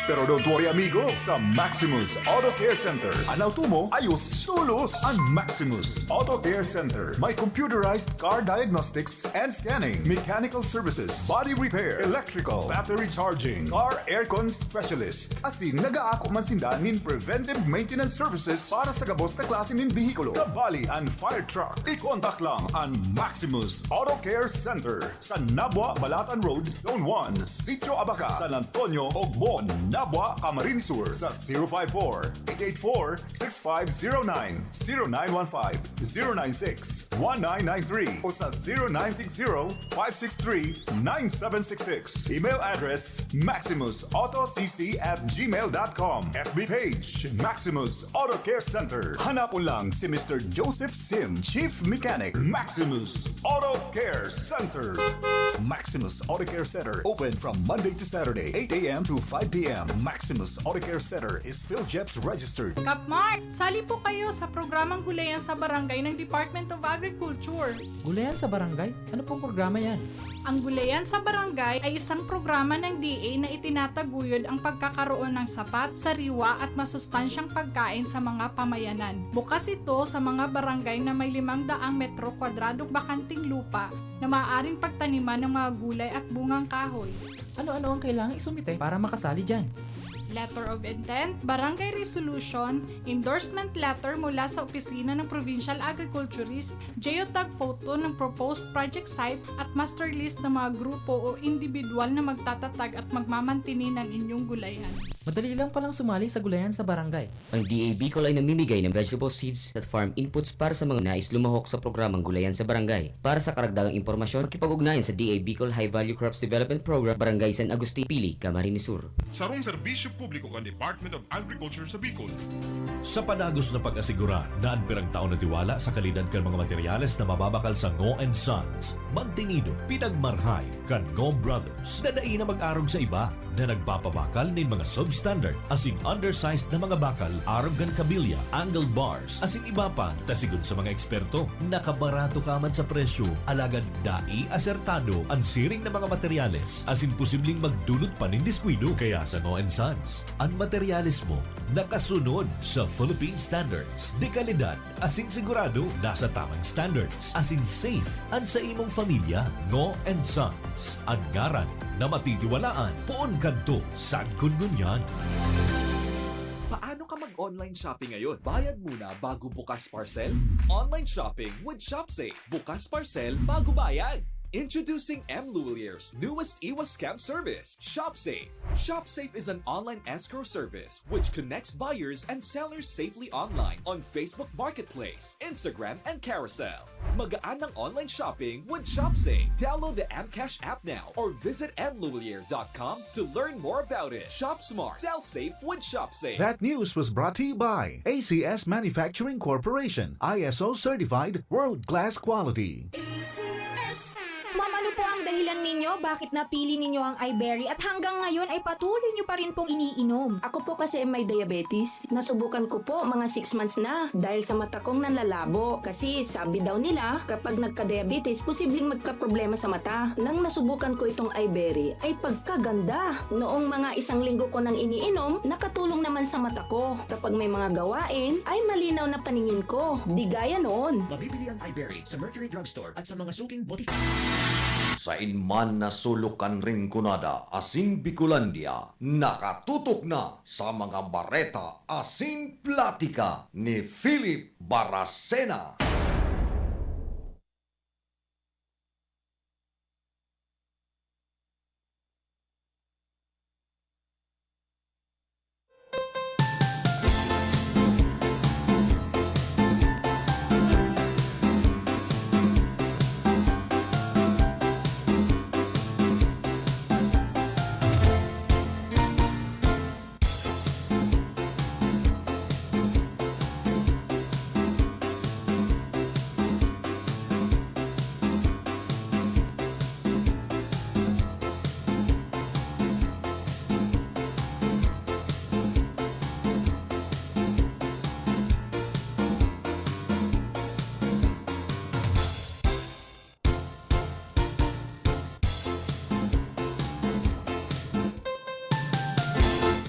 Pero don't worry, amigo, sa Maximus Auto Care Center, an auto mo ayos tolos. An Maximus Auto Care Center may computerized car diagnostics and scanning, mechanical services, body repair, electrical, battery charging, car aircon specialist. Asin nagaako man sinda nin preventive maintenance services para sa gabos na klase nin behikulo. Kabali an fire truck. I-contact lang an Maximus Auto Care Center sa Nabua, Balatan Road, Zone one, Sitio Abaca, San Antonio, Ogmon, Nabua, Camarines Sur, sa zero five four, eight eight four, six five zero nine, zero nine one five, zero nine six, one nine nine three o sa zero nine six zero, five six three, nine seven six six. Email address, maximus auto c c at gmail dot com. F B page, Maximus Auto Care Center. Hanapon lang si Mister Joseph Sim, Chief Mechanic, Maximus Auto Care Center. Maximus Auto Care Center, open from Monday to Saturday, eight a m to five p m. Maximus Auto Care Center is PhilGEPS registered. Kap Mark, sali po kayo sa programang Gulayan sa Barangay ng Department of Agriculture. Gulayan sa Barangay? Ano pong programa yan? Ang Gulayan sa Barangay ay isang programa ng D A na itinataguyod ang pagkakaroon ng sapat, sariwa at masustansyang pagkain sa mga pamayanan. Bukas ito sa mga barangay na may limang daang metro kwadradong bakanteng lupa na maaaring pagtaniman ng mga gulay at bungang kahoy. Ano-ano ang kailangang isumite para makasali dyan? Letter of intent, barangay resolution, endorsement letter mula sa opisina ng provincial agriculturist, geotag photo ng proposed project site at master list ng mga grupo o individual na magtatatag at magmamantini ng inyong gulayan. Madali lang palang sumali sa Gulayan sa Barangay. Ang D A Bicol ay namimigay ng vegetable seeds at farm inputs para sa mga nais lumahok sa programang Gulayan sa Barangay. Para sa karagdagang impormasyon, makipag-ugnayan sa D A Bicol High Value Crops Development Program, Barangay San Agustin, Pili, Camarines Sur. Sarong serbisyo publiko kan Department of Agriculture sa Bicol. Sa padagos na pag-asigurar na an pirang taon na tiwala sa kalidad kan mga materyales na mababakal sa Ngo and Sons, mantinido, pinagmarhay kan Ngo Brothers na dai na mag-arog sa iba na nagpapabakal nin mga substandard asin undersized na mga bakal arog kan kabilya, angle bars, asin iba pa, ta sigon sa mga eksperto, nakabarato ka man sa presyo, alagad dai asertado an siring na mga materyales, asin posibleng magdulot pa nin diskuido. Kaya sa Ngo and Sons, an materyales mo nakasunod sa Philippine standards de kalidad, asin sigurado nasa tamang standards, asin safe an sa imong pamilya. Ngo and Sons, an ngaran na matitiwalaan poon kadto sagkod ngunyan. Paano ka mag-online shopping ngayon? Bayad muna bago bukas parcel? Online shopping with ShopSafe. Bukas parcel bago bayad. Introducing M Luwalier's newest iwas scam service, ShopSafe. ShopSafe is an online escrow service which connects buyers and sellers safely online on Facebook Marketplace, Instagram, and Carousel. Magaan ang online shopping with ShopSafe. Download the M Cash app now or visit M Luwalier dot com to learn more about it. Shop smart, sell safe with ShopSafe. That news was brought to you by A C S Manufacturing Corporation, I S O certified, world-class quality. A C S. Ma'am, ano po ang dahilan ninyo bakit napili ninyo ang iBerry at hanggang ngayon ay patuloy niyo pa rin pong iniinom? Ako po kasi may diabetes. Nasubukan ko po mga six months na dahil sa mata kong nanlalabo. Kasi sabi daw nila, kapag nagka-diabetes, posibleng magkaproblema sa mata. Nang nasubukan ko itong iBerry, ay pagkaganda! Noong mga isang linggo ko nang iniinom, nakatulong naman sa mata ko. Kapag may mga gawain, ay malinaw na paningin ko. Di gaya noon. Mabibili ang iBerry sa Mercury Drugstore at sa mga suking botika. Sain man na sulok kan Rinconada asin Bicolandia, nakatutok na sa mga bareta asin platika ni Philip Baracena.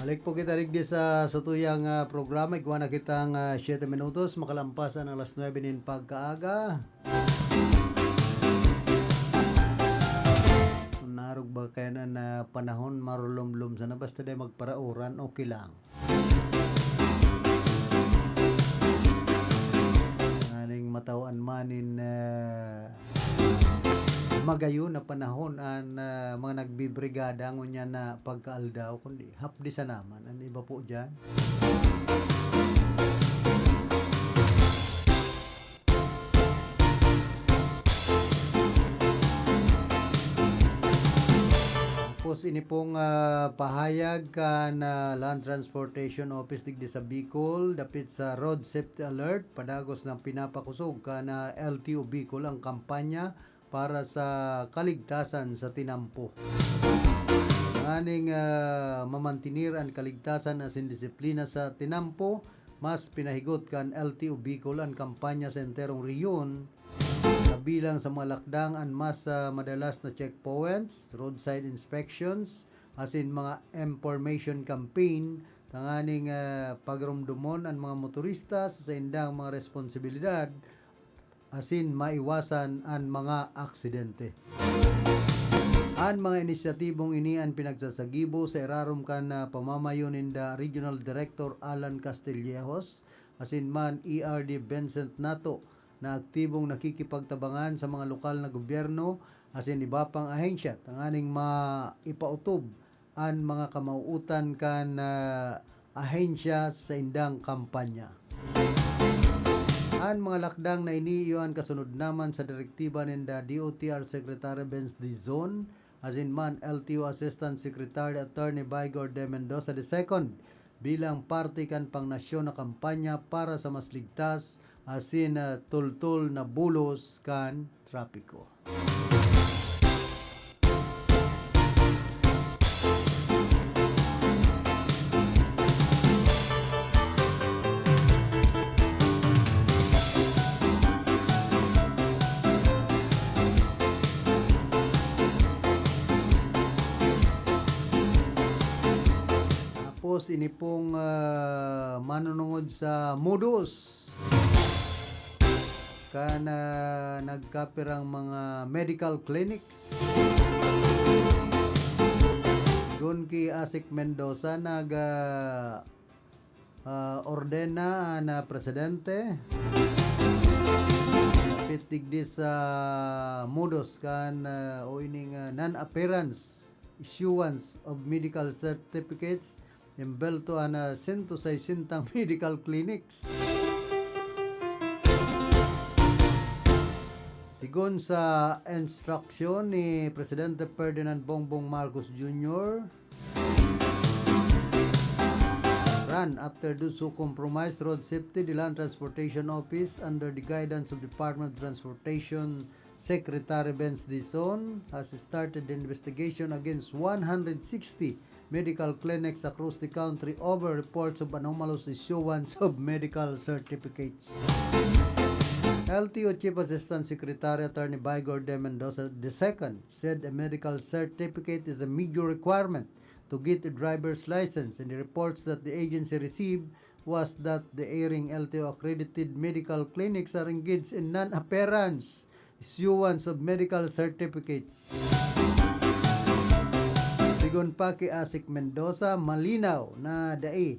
Balik po kita digdi sa satuyang, ah, programa. Igwa na kitang, ah, siyete minutos, makalampas an alas nuebe nin pagkaaga. Kung narog ba kaya na, na panahon, marulomlom sana, basta di magparauran, okay lang. Nganing matawan man nin, ah, magayon na panahon an, ah, mga nagbibrigada ngunyan na pagkaaldaw, kundi hapdi sana man an iba po diyan. Tapos ini pong, ah, pahayag kan, ah, Land Transportation Office digdi sa Bicol, dapit sa Road Safety Alert, padagos na pinapakosog kan, ah, L T O Bicol ang kampanya para sa kaligtasan sa tinampo. Nganing, ah, mamantinir an kaligtasan asin disiplina sa tinampo, mas pinahigot kan L T O Bicol an kampanya sa enterong rehiyon, kabilang sa mga lakdang an mas, ah, madalas na checkpoints, roadside inspections, asin mga information campaign tanganing, ah, pagromdomon an mga motorista sa saindang mga responsibilidad asin maiwasan an mga aksidente. An mga inisyatibong ini an pinagsasagibo sa irarom kan, ah, pamamayo ninda Regional Director Alan Castillejos asin man E R D Vincent Nato, na aktibong nakikipagtabangan sa mga lokal na gobyerno asin iba pang ahensya tanganing maipautob an mga kamauotan kan, ah, ahensya sa indang kampanya. An mga lakdang na ini iyo an kasunod naman sa direktiba ninda D O T R Secretary Vince Dizon, asin man L T O Assistant Secretary Attorney Vigor de Mendoza the second bilang parte kan pangnasyon na kampanya para sa mas ligtas asin, ah, tultol na bulos kan trapiko. Tapos, ini pong, ah, manunungod sa modus kan, ah, nagkapirang mga medical clinics. Sigon ki Asik Mendoza, nag, ah, ah, ordena an, ah, presidente dapit digdi sa modus kan, ah, o ining, ah, non-appearance issuance of medical certificates, embelto an, ah, sento saysentang medical clinics. Sigon sa instruksyon ni Presidente Ferdinand Bongbong Marcos Junior, run after those who compromise road safety, the Land Transportation Office, under the guidance of Department of Transportation Secretary Benz Dizon, has started the investigation against one hundred sixty medical clinics across the country over reports of anomalous issuance of medical certificates. L T O Chief Assistant Secretary Attorney Vigor de Mendoza the second said a medical certificate is a major requirement to get a driver's license, and the reports that the agency received was that the erring L T O accredited medical clinics are engaged in non-appearance issuance of medical certificates. Sigon pa ki Asik Mendoza, malinaw na dai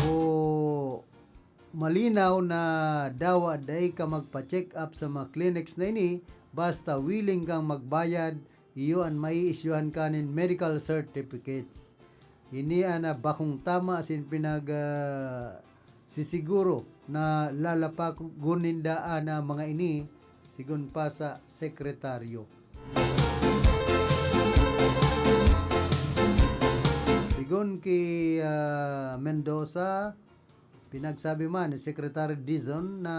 o malinaw na dawa dai ka magpa-check up sa mga clinics na ini basta willing kang magbayad, iyo an maiisyuhan ka nin medical certificates. Ini an, ah, bakong tama asin pinag, ah, sisiguro na lalapagon ninda an, ah, mga ini, sigon pa sa sekretaryo. Sigon ki, ah, Mendoza, pinagsabi man ni Secretary Dizon na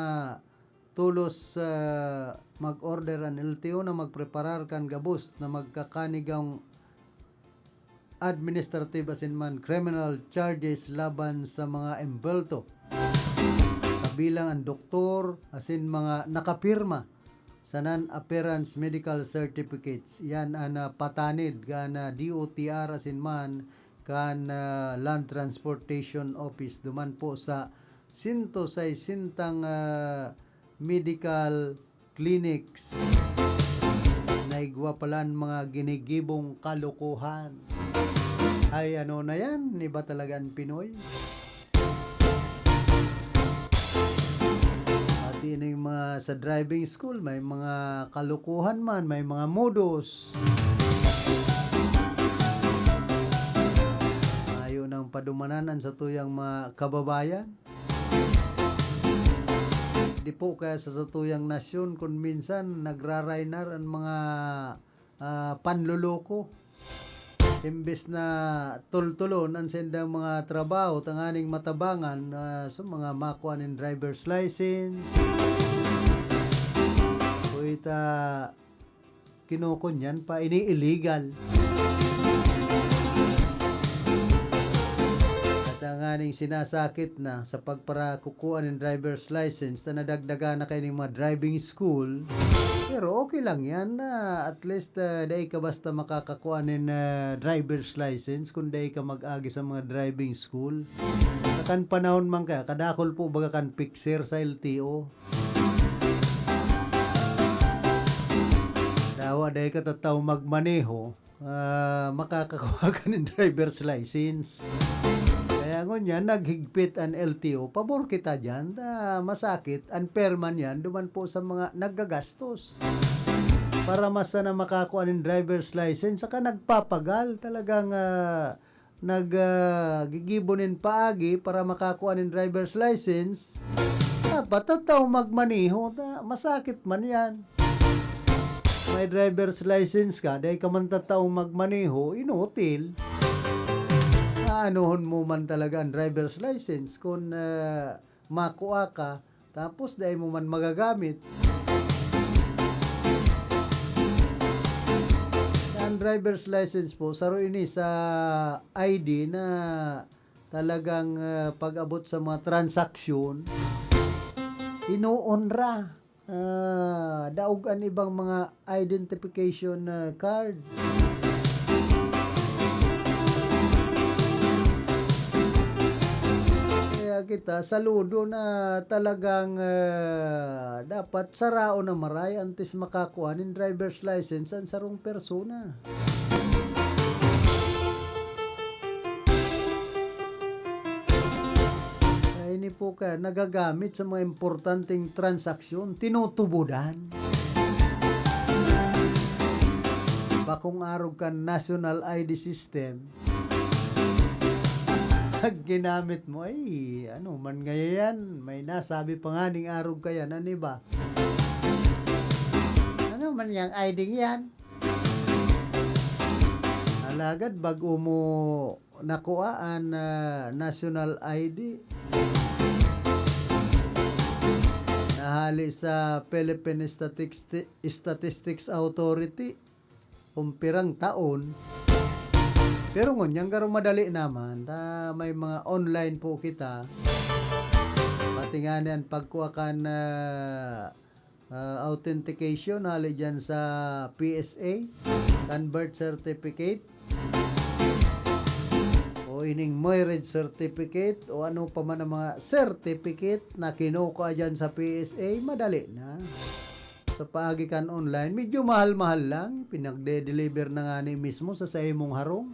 tolos, ah, mag-order an L T O na magpreparar kan gabos na magkakanigong administrative asin man criminal charges laban sa mga embelto, kabilang an doktor asin mga nakapirma sa non-appearance medical certificates. Yan an, ah, patanid kan, ah, D O T R asin man kan, ah, Land Transportation Office duman po sa sento saysentang, ah, medical clinics. Naigwa pala an mga ginigibong kalokohan. Ay, ano na yan? Iba talaga an Pinoy. Pati na yung mga sa driving school, may mga kalokohan man, may mga modus. Mayo nang padumanan an satuyang mga kababayan. Di po kaya sa satuyang nasyon, kun minsan nagraraynar an mga, ah, panloloko. Imbes na tultulon an saindang mga trabaho tanganing matabangan, ah, sa mga makua nin driver's license, o ita kinokonyan pa, ini illegal. At tanganing sinasakit na sa pagparakukua nin driver's license na nadagdagan na kayo nin mga driving school. Pero okay lang yan na at least, ah, dai ka basta makakakua nin, ah, driver's license kung dai ka mag-agi sa mga driving school. Sa kan panahon man kaya, kadakol po baga kan fixer sa L T O. Dawa dai ka tataw magmaneho, ah, makakakuha ka nin driver's license. Kaya ngunyan, naghigpit an L T O. Pabor kita diyan. Ta masakit, unfair man yan, duman po sa mga naggagastos. Para mas sana makakua nin driver's license, saka nagpapagal. Talagang, ah, nag, ah, gigibo nin paagi para makakua nin driver's license. Dapat tataw magmaneho, ta-, masakit man yan. May driver's license ka, dai ka man tataw magmaneho, inutil. Aanuhon mo man talaga ang driver's license kung, ah, makua ka, tapos dai mo man magagamit. Ang driver's license po, saro ini sa I D na talagang, ah, pag-abot sa mga transaksyon, inuon ra. Ah, daog an ibang mga identification, ah, card. Kaya kita, saludo na talagang, ah, dapat saraon na maray antes makakuha nin driver's license ang sarong persona. Kaya ini po ka, nagagamit sa mga importanteng transaksyon, tinutubodan. Bakong arog kan national I D system, pag ginamit mo, ay, ano man ngayon yan? May nasabi pa nga ning arog ka yan, ano ba? Ano man yang I D yan? Alagad bag-o mo nakua an, ah, national I D. Nahali sa Philippine Statisti-, Statistics Authority kung pirang taon. Pero ngunyan, garo madali naman. Ta, may mga online po kita. Pati nga niyan, pagkuha kan, ah, ah, authentication, hali dyan sa P S A, kan birth certificate, o ining marriage certificate, o ano pa man ang mga certificate na kinukuha dyan sa P S A, madali na. Sa paagi kan online, medyo mahal-mahal lang, pinagde-deliver na nga ni mismo sa, sa imong harong.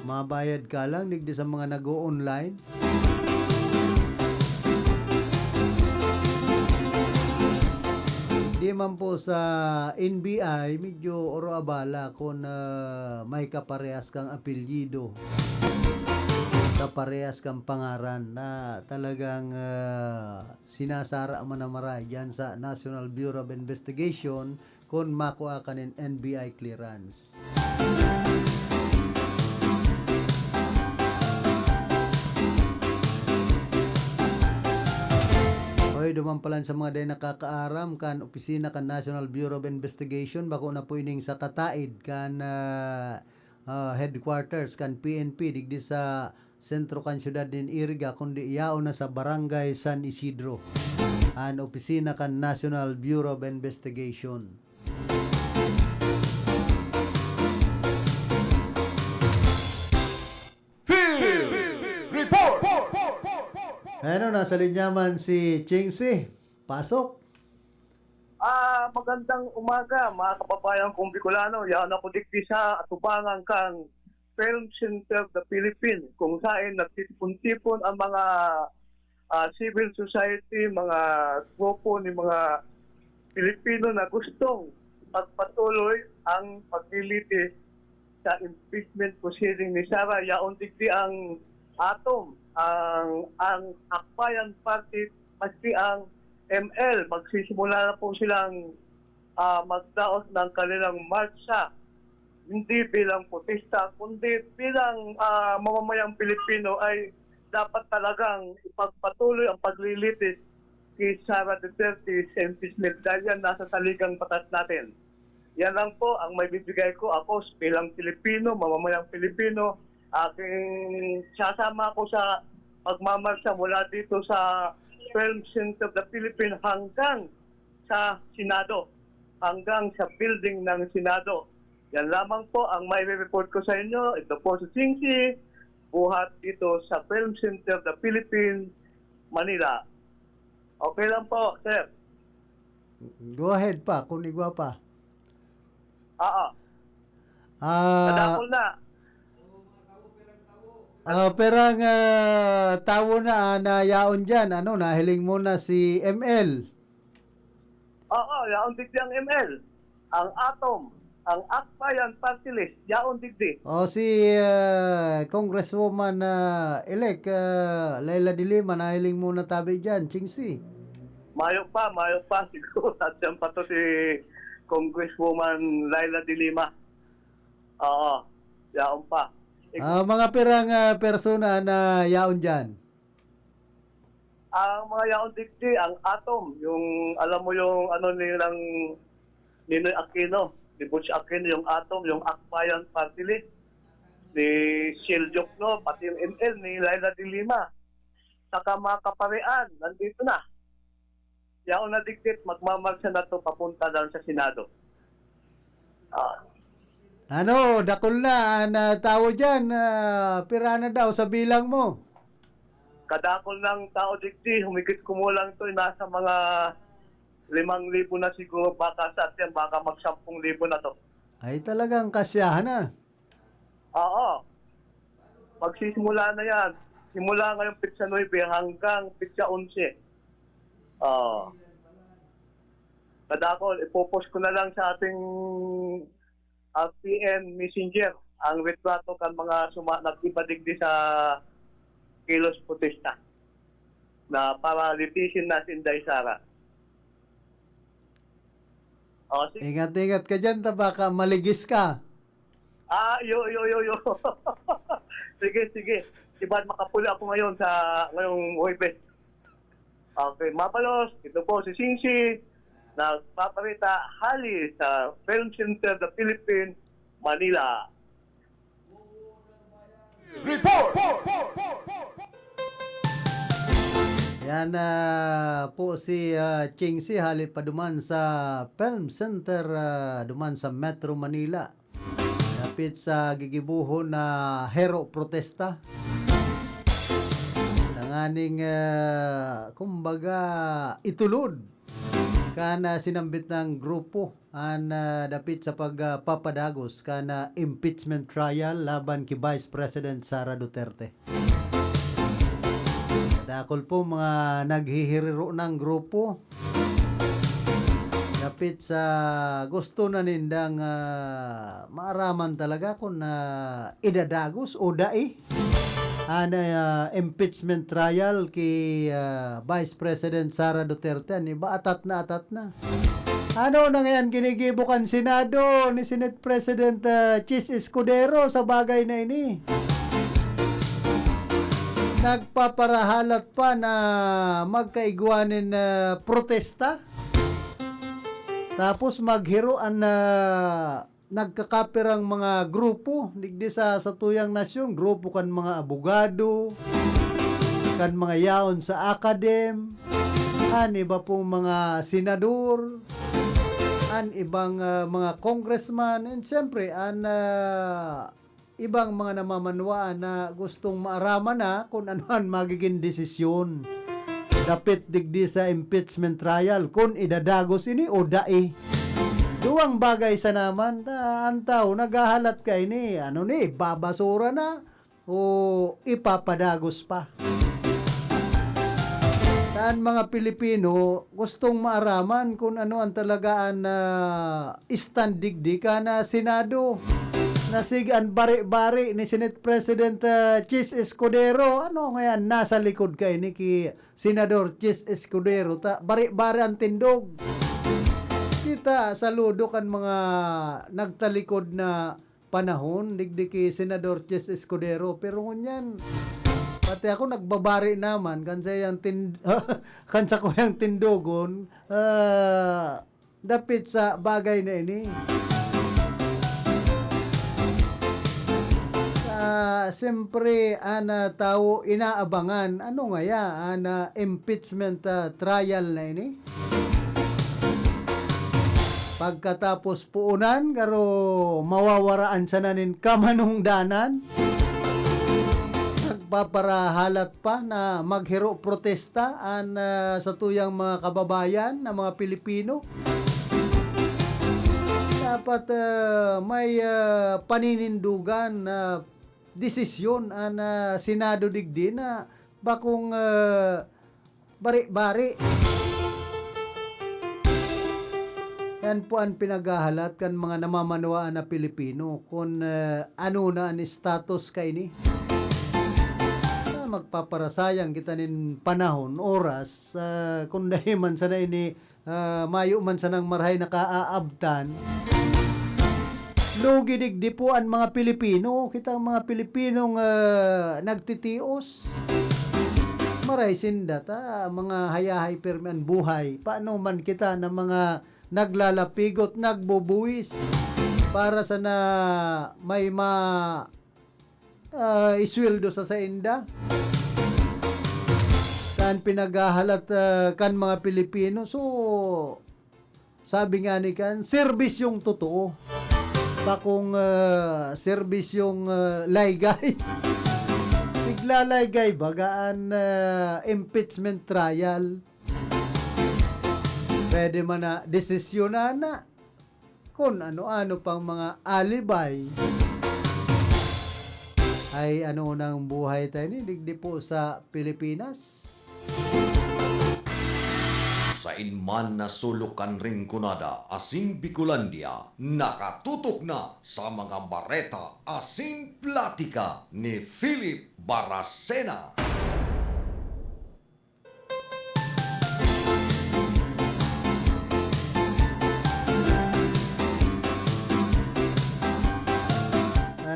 Mabayad ka lang, digdi sa mga nag-o-online. Di man po sa N B I, medyo oro abala kung, ah, may kaparehas kang apelyido, kaparehas kang pangaran na talagang, ah, sinasara man na maray diyan sa National Bureau of Investigation kung makua ka nin N B I clearance. Oy, duman palan sa mga dai nakakaaram, kan opisina kan National Bureau of Investigation, bako na po ining sa kataid kan, ah, ah, headquarters kan P N P digdi sa sentro kan siyudad nin Iriga, kundi yaon na sa Barangay San Isidro an opisina kan National Bureau of Investigation. Field Report! Ano, nasa linya man si Chingsi. Pasok. Ah, magandang umaga, mga kababayan kong Bicolano. Yaon ako digdi sa atubangan kan Film Center of the Philippines, kung saan nagtipon-tipon ang mga, ah, civil society, mga grupo ni mga Pilipino na gustong magpatuloy ang paglilitis sa impeachment proceeding ni Sara. Yaon digdi ang ATOM, ang, ang Akbayan Party, maski ang M L. Magsisimula na po silang, ah, magdaos ng kanilang martsa, hindi bilang protesta, kundi bilang, ah, mamamayang Pilipino ay dapat talagang ipagpatuloy ang paglilitis kay Sara Duterte sa impeachment dahil yan nasa saligang batas natin. Yan lang po ang maibibigay ko. Ako bilang Pilipino, mamamayang Pilipino, aking sasama ako sa pagmamarsa mula dito sa Film Center of the Philippines hanggang sa Senado, hanggang sa building ng Senado. Yan lamang po ang mai-report ko sa inyo. Ito po si Chingsi, buhat dito sa Film Center of the Philippines, Manila. Okay lang po, sir. Go ahead pa, kung igwa pa. Oo. Ah, Kadakol na. Ah, perang, ah, tawo na, ah, na yaon diyan, ano, nahiling mo na si M L? Oo, yaon digdi ang M L, ang ATOM, Ang Akbayan Party List, yaon digdi. O, si, ah, Congresswoman, ah, elect, ah, Leila de Lima, nahiling mo na tabi diyan, Chingsi. Mayo pa, mayo pa. Siguro, sadyan pa to si Congresswoman Leila de Lima. Oo, yaon pa. Ik- Ah, mga pirang, ah, persona na yaon diyan? Ang mga yaon digdi, ang Atom, yung, alam mo yung ano nilang Ninoy Aquino, ni Butch Aquino, yung Atom, yung Akbayan Party List, ni Shell Diokno, pati yung M L ni Leila de Lima. Saka mga kaparean, nandito na. Yaon na digdi, magmamarcha na to papunta daw sa Senado. Ah, Ano, dakul na an, ah, tawo diyan, ah, pira na daw sa bilang mo? Kadakul ng tao digdi, humigit kumulang to, nasa mga limang libo na siguro, baka sa atin, baka mag sampung libo na to. Ay, talagang kasyahan na. Oo. Magsisimula na yan. Simula ngayong petsa nuebe hanggang petsa onse. Oo. Kadakol, ipopost ko na lang sa ating, ah, P N Messenger ang retrato kan mga suma-, nag-iba digdi sa kilos protesta na para litisin na si Inday Sara. Oh, si- Ingat-ingat ka dyan, ta baka maligis ka. Ah, yo, yo, yo, yo. Sige, sige. Diba, makapuli ako ngayon sa, ngayong Huwebes. Okay, mabalos, ito po si Singsi, nagpaparita hali sa Film Center, The Philippine, Manila. Report! Yan, ah, po si, ah, Chingsi, hali pa duman sa Film Center, ah, duman sa Metro Manila. Dapit sa gigibohon na Hero Protesta. Tanganing, ah, kumbaga, itulod kan, ah, sinambit na grupo an, ah, dapit sa pag, ah, papadagos kan, ah, impeachment trial laban ki Vice President Sara Duterte. Dakul po mga naghihiriro ng grupo. Dapit sa gusto na nindang, ah, maaraman talaga kung, ah, idadagos o dai an, ah, impeachment trial ki, ah, Vice President Sara Duterte. An iba, atat na, atat na. Ano na ngayan ginigibo kan Senado ni Senate President, ah, Chiz Escudero sa bagay na ini? Nagpaparahalat pa na magkaigwa nin, ah, protesta. Tapos maghiro an, ah, nagkakapirang mga grupo digdi sa satuyang nasyon, grupo kan mga abogado, kan mga yaon sa akadem, an iba pong mga senador, an ibang, ah, mga congressman, and siyempre, an, ah, ibang mga namamanwaan na gustong maaraman na kung ano an magiging desisyon dapit digdi sa impeachment trial, kun idadagos ini o dai. Duwang bagay sana man, ta, an tawo naghahalat kaini, ano ni, babasura na o ipapadagos pa? Sa an mga Pilipino, gustong maaraman kun ano an talaga an, ah, stand digdi kan, ah, Senado. Na sige, an bari-bari ni Senate President, ah, Chiz Escudero. Ano ngayan, nasa likod kaini ki Senador Chiz Escudero ta bari-bari an tindog. Kita, saludo kan mga nagtalikod na panahon digdi ki Senador Chiz Escudero. Pero ngunyan, pati ako nagbabari naman kan sa iyang tin-, kan sa kuyang tindogon, ah, dapit sa bagay na ini. Ah, siyempre, an, ah, tawo inaabangan, ano ngaya an, ah, impeachment, ah, trial na ini? Pagkatapos puunan, garo mawawaraan sana nin kamanungdanan. Nagpaparahalat pa na maghiro protesta an, ah, satuyang mga kababayan na mga Pilipino. Dapat, ah, may, ah, paninindugan na desisyon an, ah, Senado digdi na bakong, ah, bari-bari. Yan po an pinaghahalat kan mga namamanwaan na Pilipino, kun, ah, ano na an status kaini. Ah, magpaparasayang kita nin panahon, oras, ah, kun dai man sana ini, ah, mayo man sanang marahay na kaaabtan. Lugi digdi po an mga Pilipino, kitang mga Pilipinong, ah, nagtitios. Marahay sinda ta, mga hayahay pirmi an buhay. Paano man kita na mga naglalapigot, nagbubuwis para sana may ma-, ah, isweldo sa sainda. Saan pinaghahalat, ah, kan mga Pilipino? So, sabi nga ni kan, serbisyong totoo. Bakong, ah, serbisyong, ah, laygay. Naglalaygay baga an, ah, impeachment trial. Pwede man na desisyonan na kun ano-ano pang mga alibay. Ay, ano nang buhay tayo ni digdi po sa Pilipinas? Sain man na sulok kan Rinconada asin Bicolandia, nakatutok na sa mga bareta asin platika ni Philip Baracena.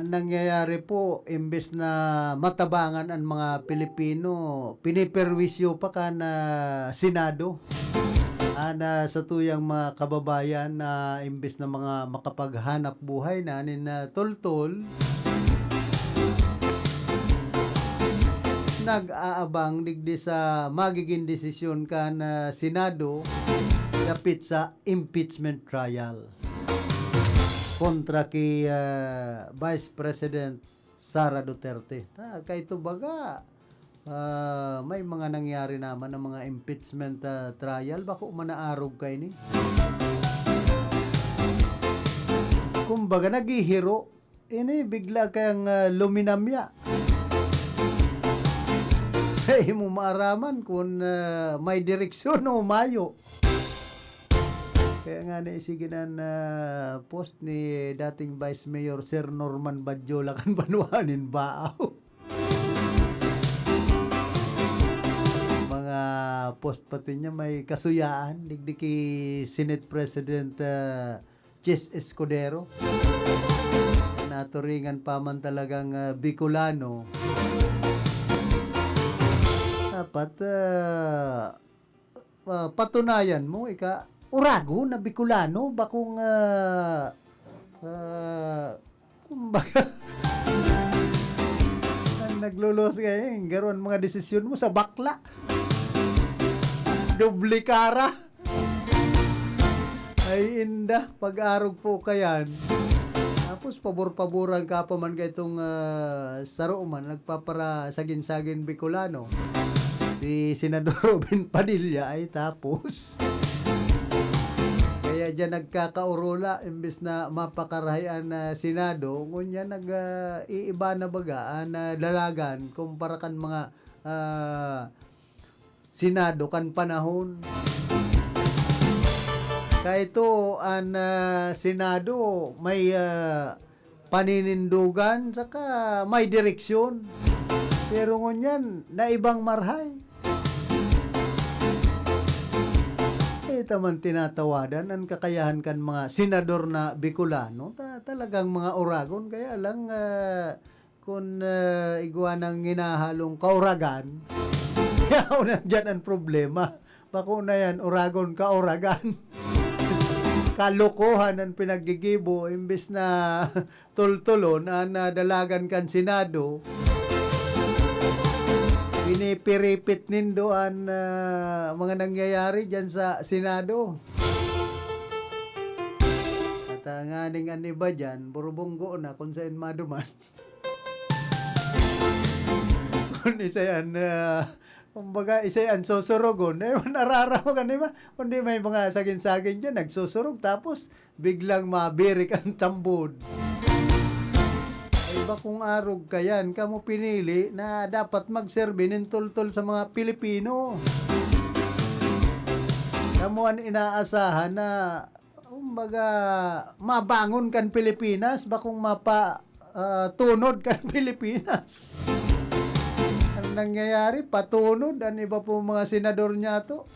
Ang nangyayari po, imbes na matabangan ang mga Pilipino, piniperwisyo pa kan, ah, Senado. An, ah, satuyang mga kababayan na imbes na mga makapaghanap buhay na nin, ah, toltol, nag-aabang digdi sa magiging desisyon kan, ah, Senado dapit sa impeachment trial kontra ki, ah, Vice President Sara Duterte. Ta, kaito baga, ah, may mga nangyari naman na mga impeachment, ah, trial, bako man naarog kaini. Kumbaga, naghihiro. Ini bigla kayang, ah, luminamya. Dai mo maaraman kun, ah, may direksyon o mayo. Kaya nga naisiginan na post ni dating Vice Mayor Sir Norman Badjola kan banwaan nin Baao. Mga post pati niya may kasuyaan, digdi ki Senate President, ah, Chis Escudero. Naturingan pa man talagang, ah, Bicolano. Dapat, ah, ah, patunayan mo, ika, uragon na Bicolano, bakong, ah, ah, kumbaga, ang nagluluwas ngayon, garo an mga desisyon mo sa bakla. Doble kara. Ay, inda, pag-arog po kayan. Tapos, pabor-paboran ka pa man kaitong, ah, saro man, nagpapara-sagin-sagin Bicolano. Si Senador Robin Padilla ay tapos. Kaya diyan nagkakaurula, imbes na mapakarahay an, ah, Senado, ngunyan nag, ah, iiba na baga an, ah, dalagan kumpara kan mga, ah, Senado kan panahon. Kaito an, ah, Senado may, ah, paninindogan saka may direksyon. Pero ngunyan, naibang marhay. Ita man tinatawadan an kakayahan kan mga senador na Bicolano. Ta-, talagang mga uragon. Kaya lang, ah, kun, ah, igwa nang hinahalong kauragan, yaon na diyan an problema. Bako na yan, uragon, kauragan. Kalokohan an pinaggigibo, imbes na tultulon an, ah, dalagan kan Senado, pinipiripit nindo an, ah, mga nangyayari diyan sa Senado. At, ah, nganing an iba diyan, burubunggo na kung saan maduman. Kun isa yan, ah, kumbaga, isa yan susurugon. Eh, nararama ka, di ba? Kundi may mga sagin-sagin dyan, nagsusurog, tapos biglang mabirik ang tambod. Ay, bakong arog ka yan. Kamo pinili na dapat magserbi nin tultol sa mga Pilipino. Kamo an inaasahan na Kumbaga, mabangon kan Pilipinas, bakong mapa-, ah, tunod kan Pilipinas. Ang nangyayari, patunod ang iba pong mga senador niyato.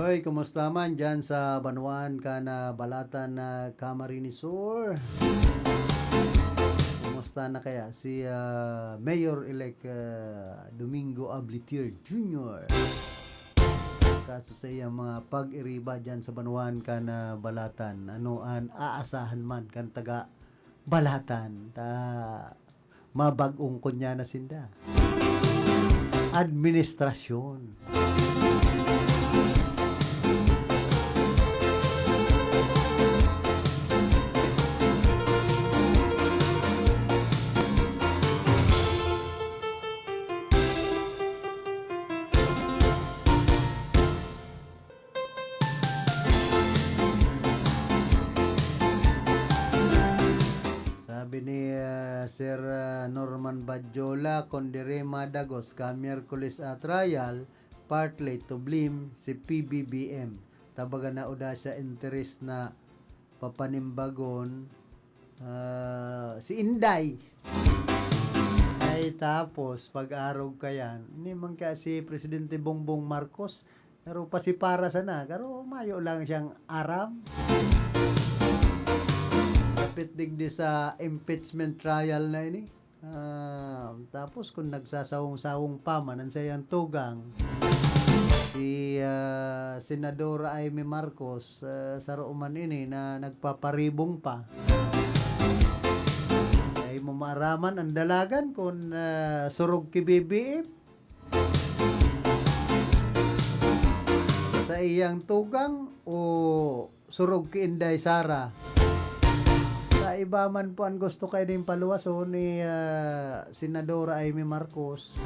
Oy, kumusta man dyan sa banwaan kan Balatan na Camarines Sur? Kumusta na kaya si, ah, Mayor-elect, ah, Domingo Ablitier Junior? Kaso sa iyang mga pag-iriba dyan sa banwaan kan Balatan, ano an aasahan man kan taga Balatan? Ta mabag-ong kunya na sinda. Administrasyon. Sabi ni, ah, Sir, ah, Norman Badjola, "Kon dire madagos ka Miyerkules a trial, partly to blame si P B B M. Tabaga na odasya interes na papanimbagon, ah, si Inday." Ay, tapos, pag-arog ka yan, ini man kaya si Presidente Bongbong Marcos, pero pasipara sana, pero mayo lang siyang aram. Dapit digdi sa impeachment trial na ini. Ah, tapos kung nagsasawong-sawong pa man an saiyang tugang, si, ah, Senadora Imee Marcos, ah, saro man ini na nagpaparibong pa. Dai mo maaraman an dalagan kun, ah, surog ki B B M. Sa iyang tugang o surog ki Inday Sara? Sa iba man po an gusto kaining paluwason ni, ah, Senadora Imee Marcos.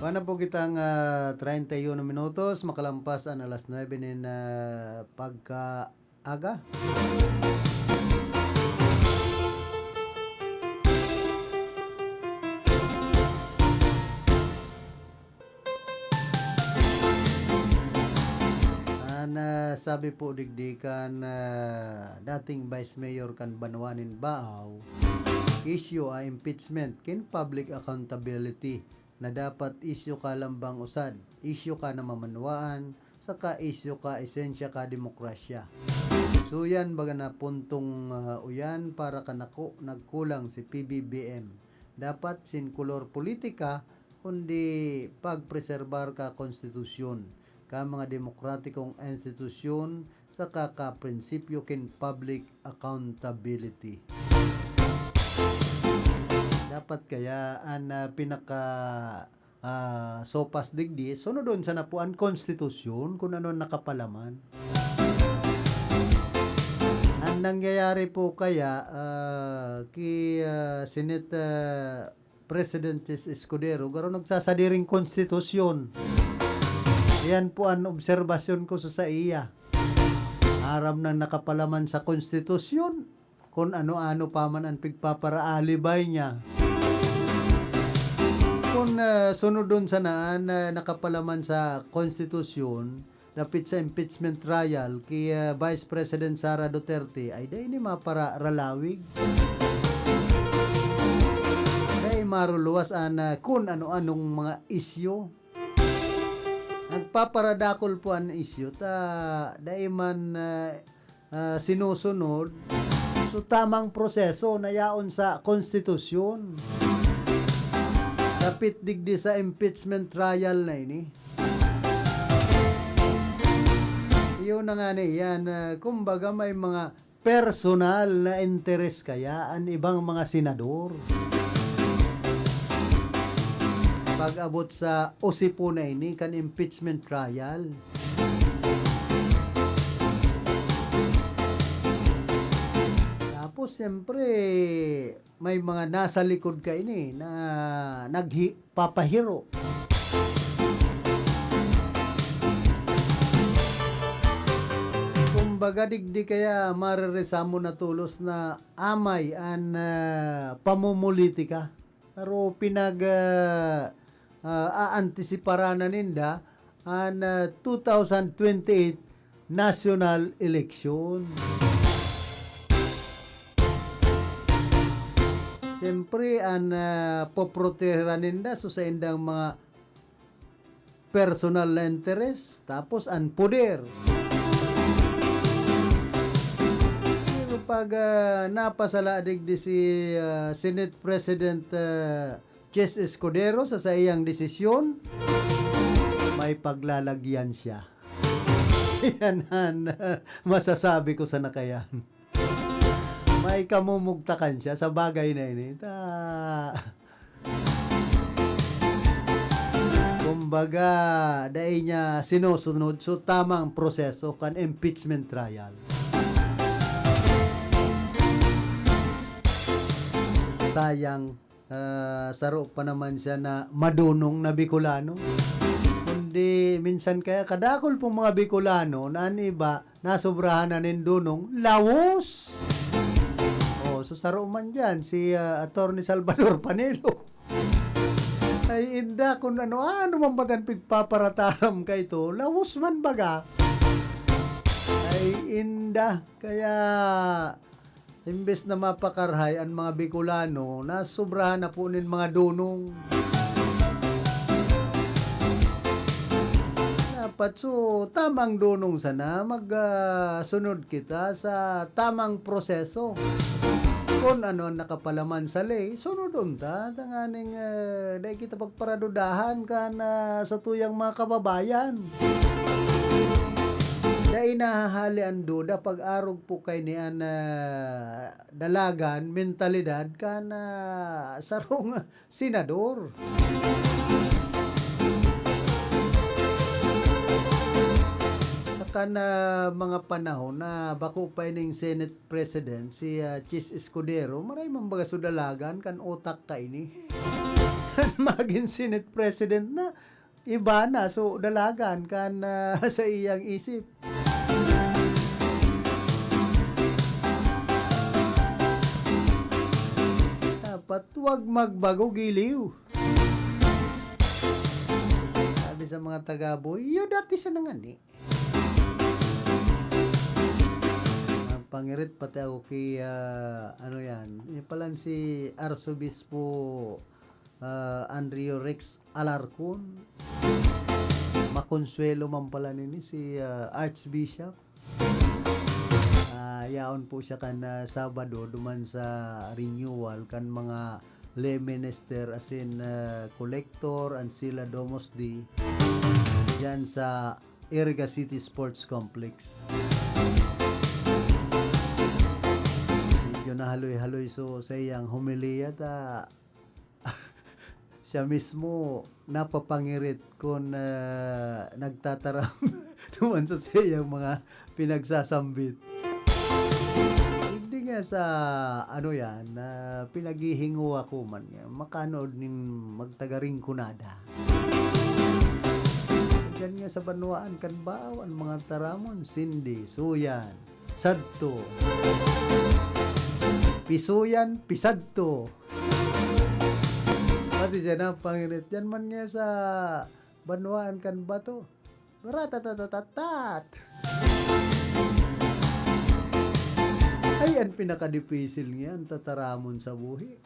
Wala po kitang, ah, treinta y uno minutos, makalampas an alas nuebe nin, ah, pagka aga. An, ah, sabi po digdi kan, ah, dating Vice Mayor kan banwa nin Baao, isyu a impeachment kin public accountability na dapat isyu ka lambang usad, isyu ka na mamanwaan, saka isyu ka esensya ka demokrasya. So, yan baga na puntong, ah, uyan para kanako nagkulang si P B B M. Dapat sin kolor politika, kundi pagpreserbar ka konstitusyon, ka mga demokratikong institusyon, saka ka prinsipyo kin public accountability. Dapat kaya an, ah, pinaka, ah, sopas digdi, sunodon sana po an konstitusyon kun ano an nakapalaman. An nangyayari po kaya, ah, ki, ah, Senate, ah, President Chiz Escudero, garo nagsasadiring konstitusyon. Iyan po an obserbasyon ko sa saiya. Aram nang nakapalaman sa konstitusyon, kun ano-ano pa man an pigpaparaalibay niya. Kun, ah, sunodon sana an, ah, nakapalaman sa konstitusyon, dapit sa impeachment trial ki, ah, Vice President Sara Duterte, ay dai ini mapararalawig. Dai maruluwas an, ah, kun ano-anong mga isyu. Nagpaparadakol po an isyu ta dai man, ah, ah, sinusunod. So, tamang proseso na yaon sa konstitusyon. Dapit digdi sa impeachment trial na ini. Yun na nga na yan, ah, kumbaga may mga personal na interes kaya an ibang mga senador. Pag-abot sa usipon na ini kan impeachment trial. Tapos, siyempre, may mga nasa likod kaini na naghi-, papahiro. Pagadigdi kaya mareresamo na tolos na amay an, ah, pamumulitika. Pero pinag, ah, ah, aantisipara na ninda an, ah, two thousand twenty-eight national election. Siyempre, an, ah, poproteheran ninda so saindang mga personal na interes, tapos an poder. Pero pag, ah, napasala digdi si, ah, Senate President, ah, Chis Escudero sa saiyang desisyon, may paglalagyan siya. Yan an masasabi ko sana kayan. May kamumugtakan siya sa bagay na ini. Ta-, kumbaga, dai niya sinusunod so tamang proseso kan impeachment trial. Sayang, ah, saro pa naman siya na madunong na Bicolano. Kundi minsan kaya kadakul pong mga Bicolano na an iba nasobrahan na nin dunong, lawos! Oh, so saro man diyan, si, ah, Attorney Salvador Panelo. Ay, inda, kung ano-ano man baga an pigpaparataram kaito, lawos man baga. Ay, inda. Kaya, imbes na mapakarhay an mga Bicolano, nasobrahan na po nin mga dunong. Dapat so, tamang dunong sana, mag, ah, sunod kita sa tamang proseso. Kun ano an nakapalaman sa ley, sunodon ta, tanganing, ah, dai kita pagparadudahan kan, ah, satuyang mga kababayan. Dai nahahali an duda pag-arog po kaini an, ah, dalagan, mentalidad kan, ah, sarong senador. Sa kan, ah, mga panahon na bako pa ining Senate President, si, ah, Chis Escudero, maray man baga so dalagan kan utak kaini. Magin Senate President na, iba na, so dalagan kan, ah, sa iyang isip. Dapat wag magbago, giliw. Sabi sa mga taga-Bohol, "Iyo, dati sa nangani." Nagpangirit pati ako kay, ah, ano yan, yung palan si Arsobispo, ah, Andrio Rex Alarcon. Makonsuelo man pala nini si, ah, Archbishop. Ah, yaon po siya kan, ah, Sabado duman sa renewal kan mga lay minister asin, ah, collector and sila Domus Dei diyan sa Iriga City Sports Complex. Medyo nahaloy-haloy so sa iyang homilya ta siya mismo napapangirit kun, ah, nagtataram duman sa saiyang mga pinagsasambit. Hindi nga sa, ano yan, na pinaghihinguha ko man nga, makanood nin magtagaringkunada. Diyan nga sa banwaan kan Bao, an mga taramon, sindi, suyan, sadto. Pisuyan, pisadto. Pati dyan ang pangirit. Yan man nga sa banwaan kan bato. Ratatatatat. Ay, ang pinakadipisil niyan, tataramon sa buhi.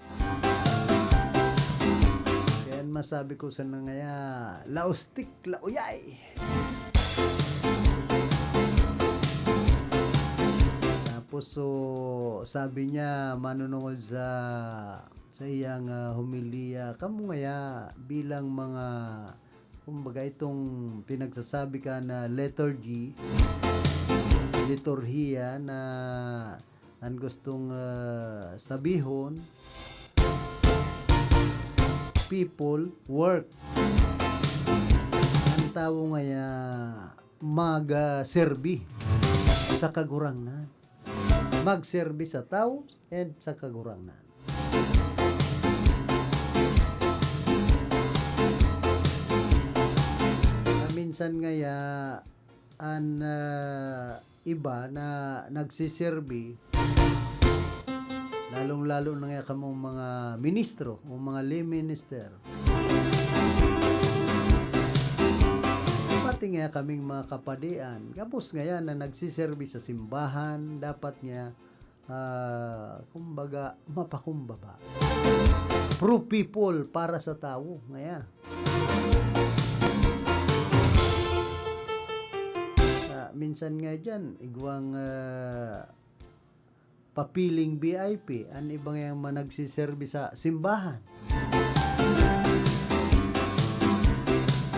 Kaya ang masabi ko sana ngaya, laustik, lauyay. Tapos, so, sabi niya, manunungod sa, sa iyang, ah, homilya, kamo ngaya bilang mga, kumbaga, itong pinagsasabi ka na liturgy, liturhiya na an gustong, ah, sabihon, people work. Ang tawo ngaya mag, ah, serbi sa Kagurangnan. Magserbi sa tawo and sa Kagurangnan. Na minsan ngaya, an, ah, iba na nagsiserbi, lalong-lalo na nga kamong mga ministro o mga lay minister, pati nga kaming mga kapadian, gabos ngayan na nagsiserbi sa simbahan, dapat nga, ah, kumbaga, mapakumbaba. Pro people, para sa tawo, ngaya. Ah, minsan nga diyan, igwang, ah, papiling V I P, an iba ngayang managsiserbi sa simbahan.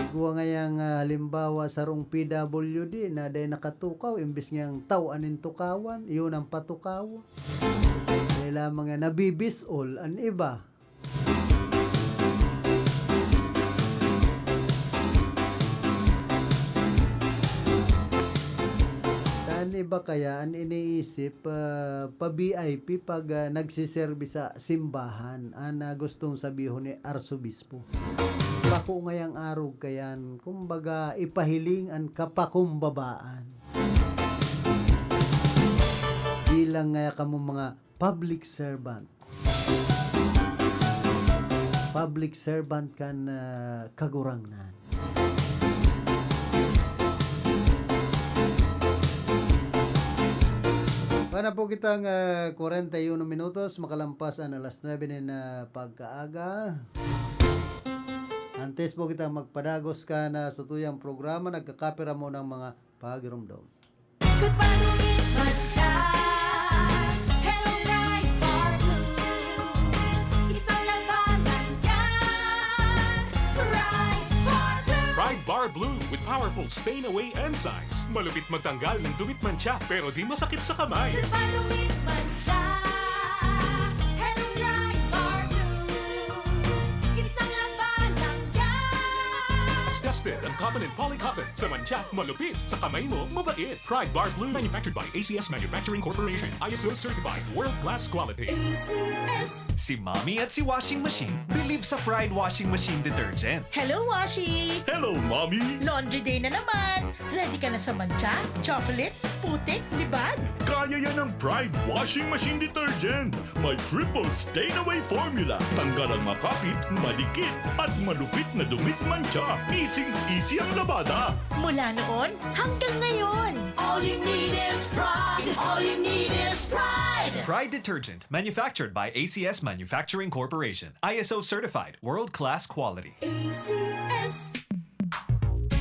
Igwa ngayang, ah, halimbawa, sarong P W D na dai nakatukaw, imbis ngayang taw-an nin tukawan, iyon ang patukaw. Dai lamang nga nabibisol an iba. An iba kaya, an iniisip, ah, pa-V I P pag, ah, nagsiserbi sa simbahan, an, ah, gustong sabihon ni Arsobispo. Bako ngayang arog kayan, kumbaga, ipahiling an kapakumbabaan. Bilang ngaya kamo mga public servant. Public servant kan, ah, Kagurangnan. Wala na po kitang, ah, kwarenta y uno minutos, makalampas an alas nuebe nin, ah, pagkaaga. Antes po kita magpadagos kan satuyang programa, nagkakapira mo ng mga pagirumdom. Good pa dumit man siya. Hello, Pride Bar Blue. Isang labanan yan. Pride Bar Blue. Pride Bar Blue with powerful stain away enzymes. Malupit magtanggal ng dumit mancha, pero di masakit sa kamay. Good pa dumit man siya. Hello, Pride Bar Blue. Isang labanan yan. Tested ang cotton and poly cotton. Sa mancha, malupit. Sa kamay mo, mabait. Pride Bar Blue, manufactured by A C S Manufacturing Corporation. I S O certified, world-class quality. A C S. Si Mommy at si Washing Machine believe sa Pride Washing Machine Detergent. Hello, Washi! Hello, Mommy! Laundry day na naman! Ready ka na sa mancha, chocolate, putik, libag? Kaya yan ng Pride Washing Machine Detergent. May triple stain away formula. Tanggal ang makapit, madikit, at malupit na dumit mancha. Easy-easy ang labada. Mula noon hanggang ngayon. All you need is Pride. All you need is Pride. Pride Detergent, manufactured by A C S Manufacturing Corporation. I S O certified, world-class quality. A C S.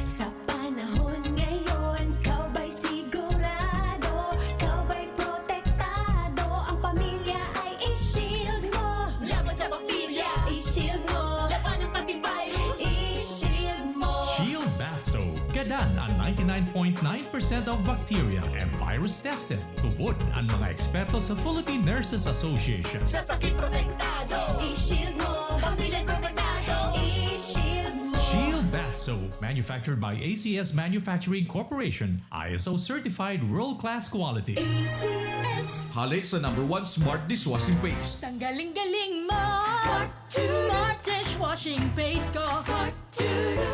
Sa panahon ngayon, ikaw ba'y sigurado? Ikaw ba'y protektado? Ang pamilya ay i-shield mo. Laban sa bakterya, i-shield mo. Labanan pati virus, i-shield mo. Shield Bath Soap. Gadan an ninety-nine point nine percent of bacteria and virus tested. Tubod an mga eksperto sa Philippine Nurses Association. Sa sakit protektado, i-shield mo. Pamilya protektado, i-shield mo. Shield Bath Soap, manufactured by A C S Manufacturing Corporation, I S O certified, world-class quality. A C S. Hale sa number one smart dishwashing paste. Tanggaling-galing mo! Smart! Smart dishwashing paste ko! Smart!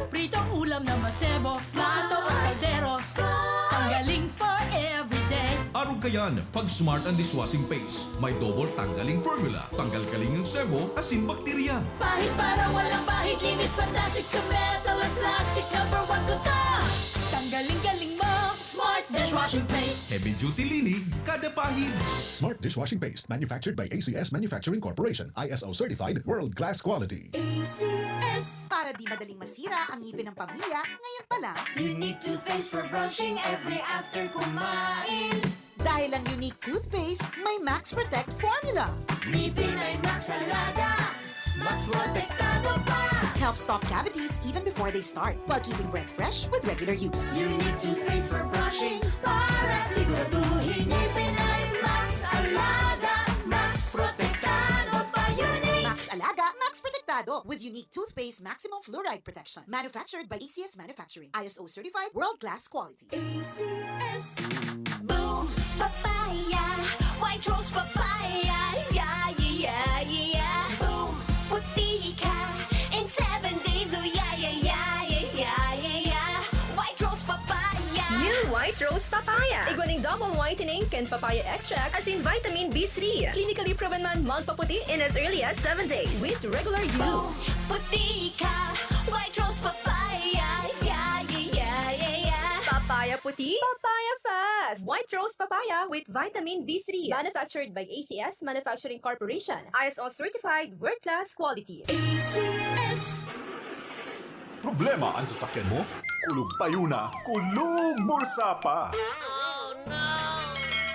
Pritong ulam na masebo, plato o kaldero. Ang galing for everyday. Arog kayan, pag Smart ang dishwashing paste. May double tanggaling formula, tanggal kaling ang sebo, asin bakterya. Pahid para walang bahid, linis fantastic sa metal at plastic. Number one ko to. Tanggaling-galing mo, Smart dishwashing paste. Heavy duty linig, kada pahid. Smart dishwashing paste, manufactured by A C S Manufacturing Corporation, I S O certified, world class quality. A C S. Para di madaling masira ang ngipin ng pamilya, ngayon pa lang. Unique toothpaste for brushing every after kumain. Dahil ang Unique toothpaste may Max Protect formula. Ngipin ay Max Alaga, Max Protektado pa. Helps stop cavities even before they start, while keeping breath fresh with regular use. Unique toothpaste for brushing para siguraduhin ngipin ay Max Alaga, Max Protektado pa. Unique. Max Alaga, Max Protektado with Unique Toothpaste Maximum Fluoride Protection. Manufactured by A C S Manufacturing. I S O certified, world-class quality. A C S. Boom Papaya, White Rose Papaya, yeah, yeah, yeah, yeah. Boom, puti ka in seven days, oh, yeah, yeah, yeah. White Rose Papaya. New White Rose Papaya. Igwa ning double whitening kan papaya extract asin vitamin B three. Clinically proven man magpaputi in as early as seven days with regular use. Puti ka, White Rose Papaya. Yeah, yeah, yeah, yeah, yeah. Papaya puti, papaya fast. White Rose Papaya with vitamin B three. Manufactured by A C S Manufacturing Corporation. I S O certified, world class quality. A C S. Problema an sasakyan mo? Kulog payo na, kulog bulsa pa!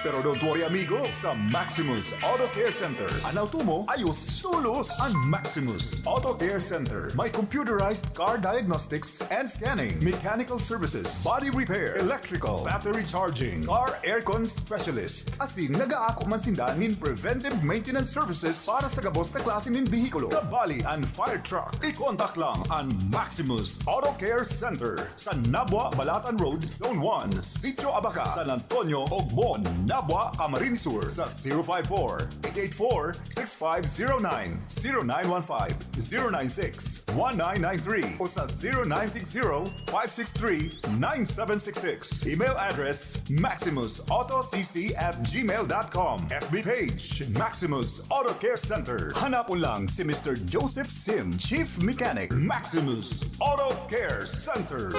Pero don't worry amigo, sa Maximus Auto Care Center, an auto mo ayos tolos! An Maximus Auto Care Center may computerized car diagnostics and scanning, mechanical services, body repair, electrical, battery charging, car aircon specialist. Asin nagaako man sinda nin preventive maintenance services para sa gabos na klase nin behikulo, kabali an fire truck. I-contact lang an Maximus Auto Care Center sa Nabua, Balatan Road, Zone one, Sitio Abaca, San Antonio, Ogbon, Nabua, Camarines Sur sa zero five four, eight eight four, six five zero nine, zero nine one five, zero nine six, one nine nine three o sa zero nine six zero, five six three, nine seven six six. Email address, maximus auto c c at gmail dot com. F B page, Maximus Auto Care Center. Hanapon lang si Mister Joseph Sim, Chief Mechanic, Maximus Auto Care Center.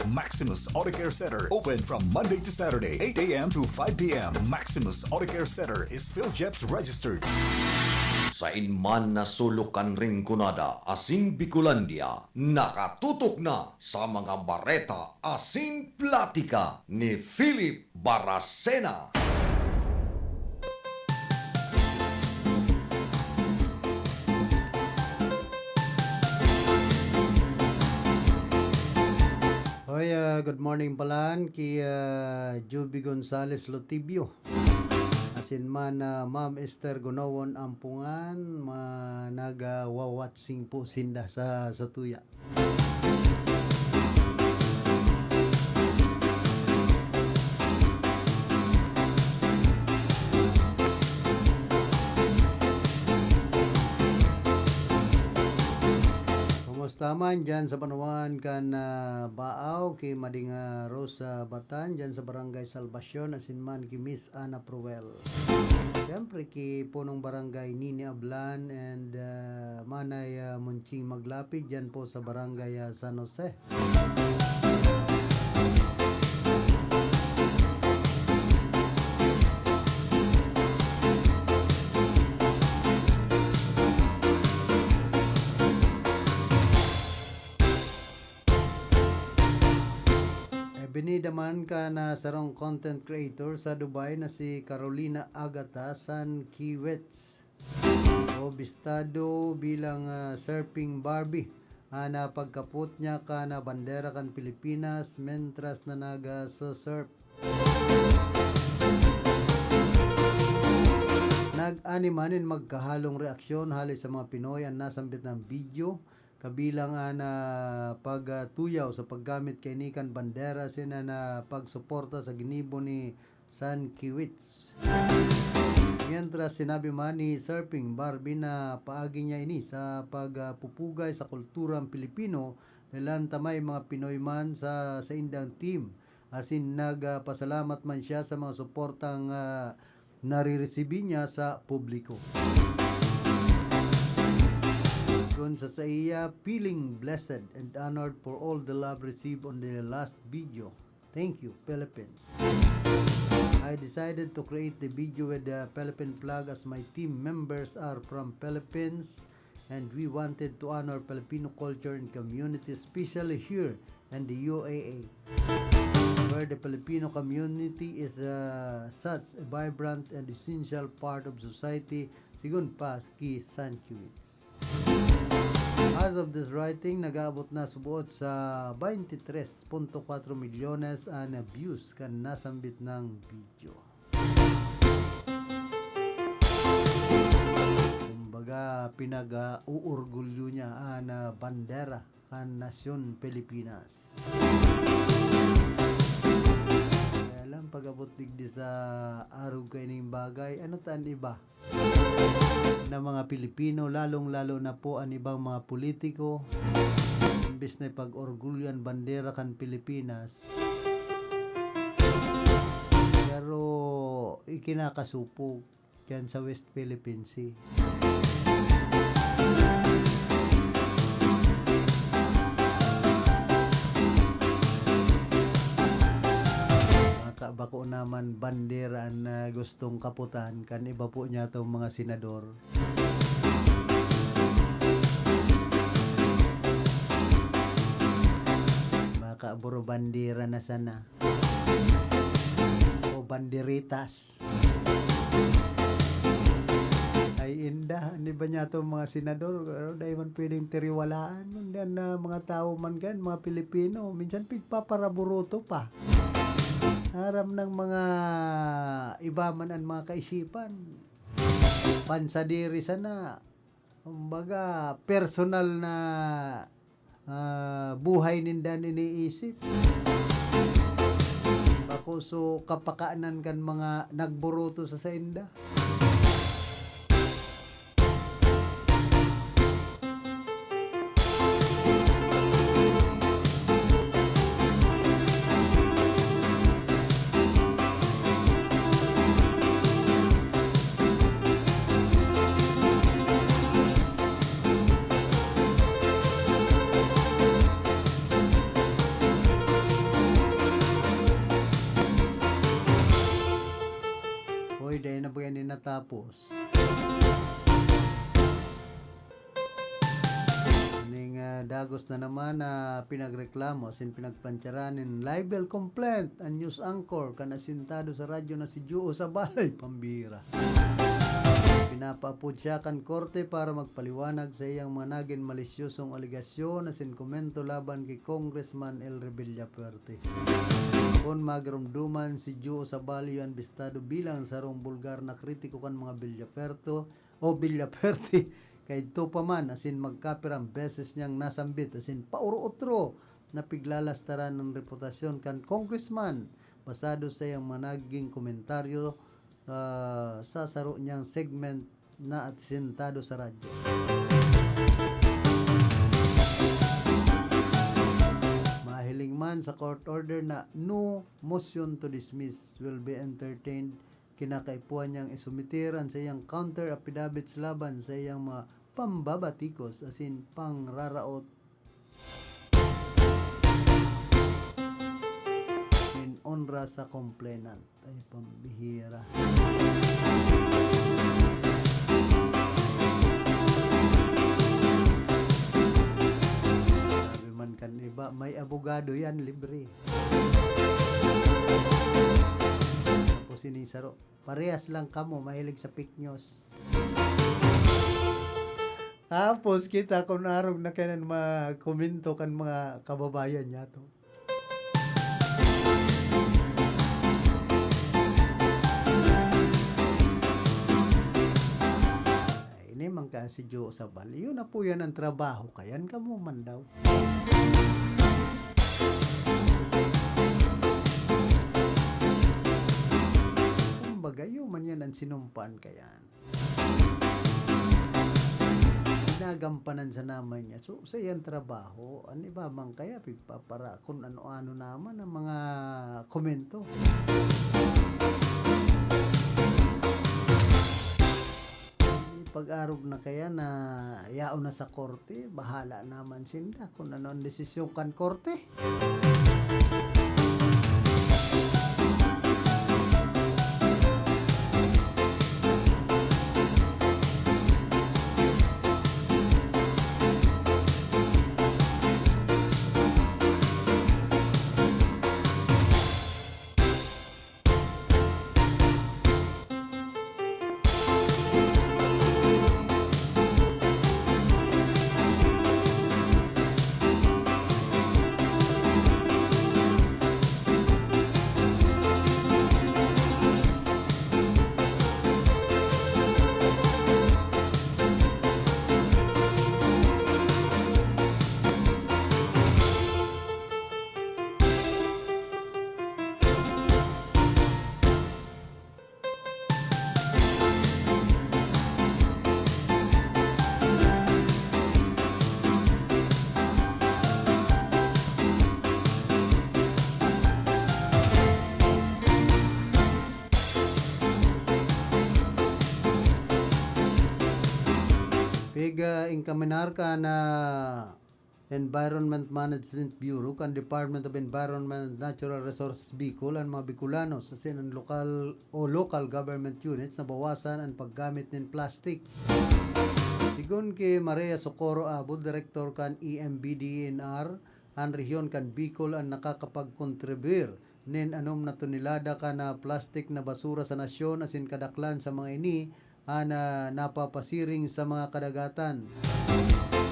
Maximus Auto Care Center, open from Monday to Saturday, eight a m to five p m. Maximus Auto Care Center is PhilJeps registered. Sain man na sulok kan Rinconada asin Bicolandia, nakatutok na sa mga bareta asin platika ni Philip Baracena. Hoy, ah, good morning palan ki, ah, Juby Gonzales Lotibio. Asin man, ah, Ma'am Esther Gonowon Ampungan, ma-, nagwa-watching po sinda sa, sa tuya. Kumusta man diyan sa banwaan kan, ah, Baaw, ki Mading, ah, Rosa Batan, diyan sa Barangay Salvacion, asin man ki Miss Ana Proel. Siyempre, ki Punong Barangay Nini Ablan and, ah, Manay, ah, Monching Maglapid, diyan po sa Barangay, ah, San Jose. Ibinida man kan sarong content creator sa Dubai na si Carolina Agata Sankiewicz o bistado bilang, ah, Surfing Barbie an, ah, pagkapot niya kan, ah, bandera kan Pilipinas mentras na nag, ah, surf. Nag-anima nin magkahalong reaksyon hali sa mga Pinoy an nasambit na video, kabilang an, ah, pagtuyaw sa paggamit kaini kan bandera asin an, ah, pagsuporta sa ginibo ni Sankiewicz. Mientras, sinabi man ni Surfing Barbie na paagi niya ini sa pagpupugay sa kulturang Pilipino, dahelan ta may mga Pinoy man sa saindang team, asin nagpasalamat man siya sa mga suportang, ah, nariresibi niya sa publiko. Kun sa saiya, "Feeling blessed and honored for all the love received on the last video. Thank you, Philippines. I decided to create the video with the Philippine flag as my team members are from Philippines and we wanted to honor Filipino culture and community, especially here in the U A E, where the Filipino community is, uh, such a vibrant and essential part of society," sigun pa ki Sankiewicz. As of this writing, nag-aabot na subuot sa twenty-three point four milyones an views kan nasambit nang video. Kumbaga, pinag-uorgulyo niya an, ah, bandera kan nasyon Pilipinas. Kaya lang, pag-abot digdi sa arog kaining bagay, ano ta an iba na mga Pilipino, lalong-lalo na po an ibang mga politiko, imbes na ipag-orgulyo an bandera kan Pilipinas, ikinakasupog diyan sa West Philippine Sea. Maka-, bako naman bandera an, ah, gustong kaputan kan iba po niyatong mga senador. Maka-, buro bandera na sana. O banderitas. Ay, inda, an iba niyatong mga senador, pero dai man pwedeng tiriwalaan. Ngunyan na mga tawo man kan, mga Pilipino, minsan pigpaparaburuto pa. Aram ng mga iba man an mga kaisipan. Pansadiri sana, kumbaga, personal na, ah, buhay ninda an iniisip. Bako so kapakanan kan mga nagburuto sa sainda. Hoy, dai na ba yan natapos? Ning, ah, dagos na naman na pinagreklamo asin pinagplantsaran nin libel complaint an news anchor kan asintado sa radyo na si Joe Sabal. Pambira. Pinapaapod siya kan korte para magpaliwanag sa iyang mga nagin malisyosong alegasyon asin komento laban ki Congressman Elry Villafuerte. Kun magiromdoman, si Joe Sabal iyo an bistado bilang sarong bulgar na kritiko kan mga Villafuerte o Villafuerte, kaidto pa man asin magkapirang beses niyang nasambit asin paoro-otro na piglalastaran an reputasyon kan congressman basado sa iyang mga naging komentaryo, ah, sa saro niyang segment na asintado sa radyo. Mahiling man sa court order na no motion to dismiss will be entertained, kinakaipuhan niyang isumiter an saiyang counter affidavits laban sa iyang mga pambabatikos asin pangraraot nin onra sa complainant. Ay, pambihira. Sabi man kan iba, may abogado yan, libre. Tapos ining saro, parehas lang kamo, mahilig sa fake news. Tapos kita kun arog na kaiyan magkomento kan mga kababayan niyato. Ay, ini man ka si Joe Sabal. Iyo na po yan ang trabaho. Kaiyan kamo man daw. Kumbaga, iyo man yan ang sinumpaan kaiyan. Ginagampanan sana man niya. So, sa iyang trabaho, an iba man kaya pigpapara kun ano-ano naman ang mga komento. Pag-arog na kaya na yaon na sa korte, bahala naman sinda kun ano ang desisyon kan korte. Pig-, ah, enkaminar kan Environment Management Bureau kan Department of Environment and Natural Resources Bicol an mga Bicolano, asin an lokal o local government units na bawasan an paggamit nin plastic. Sigon ki Maria Socorro Abod, direktor kan E M B D N R, an rehiyon kan Bicol an nakakapagkontribuyir nin anom na tonelada kan, ah, plastik na basura sa nasyon, asin kadaklan sa mga ini an, ah, napapasiring sa mga kadagatan.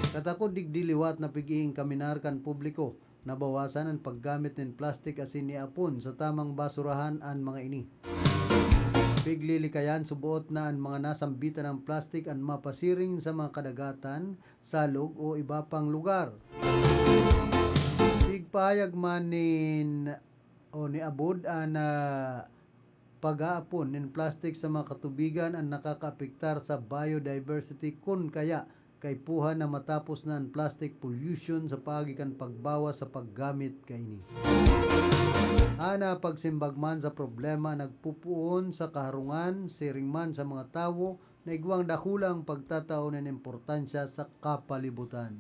Katakod digdi liwat na pig-iingkaminar kan publiko na bawasan an paggamit nin plastik asin iapon sa tamang basurahan an mga ini. Piglilikayan suboot na an mga nasambitan ng plastik an mapasiring sa mga kadagatan, salog o iba pang lugar. Pigpahayag man nin o ni Abod an, ah, pag-aapon nin plastik sa mga katubigan an nakakaapektar sa biodiversity kun kaya kaipuhan na matapos na an plastic pollution sa paagi kan pagbawas sa paggamit kaini. An, ah, pagsimbag man sa problema nagpupoon sa kaharungan siring man sa mga tawo na igwang dakulang pagtatao nin importansya sa kapalibutan.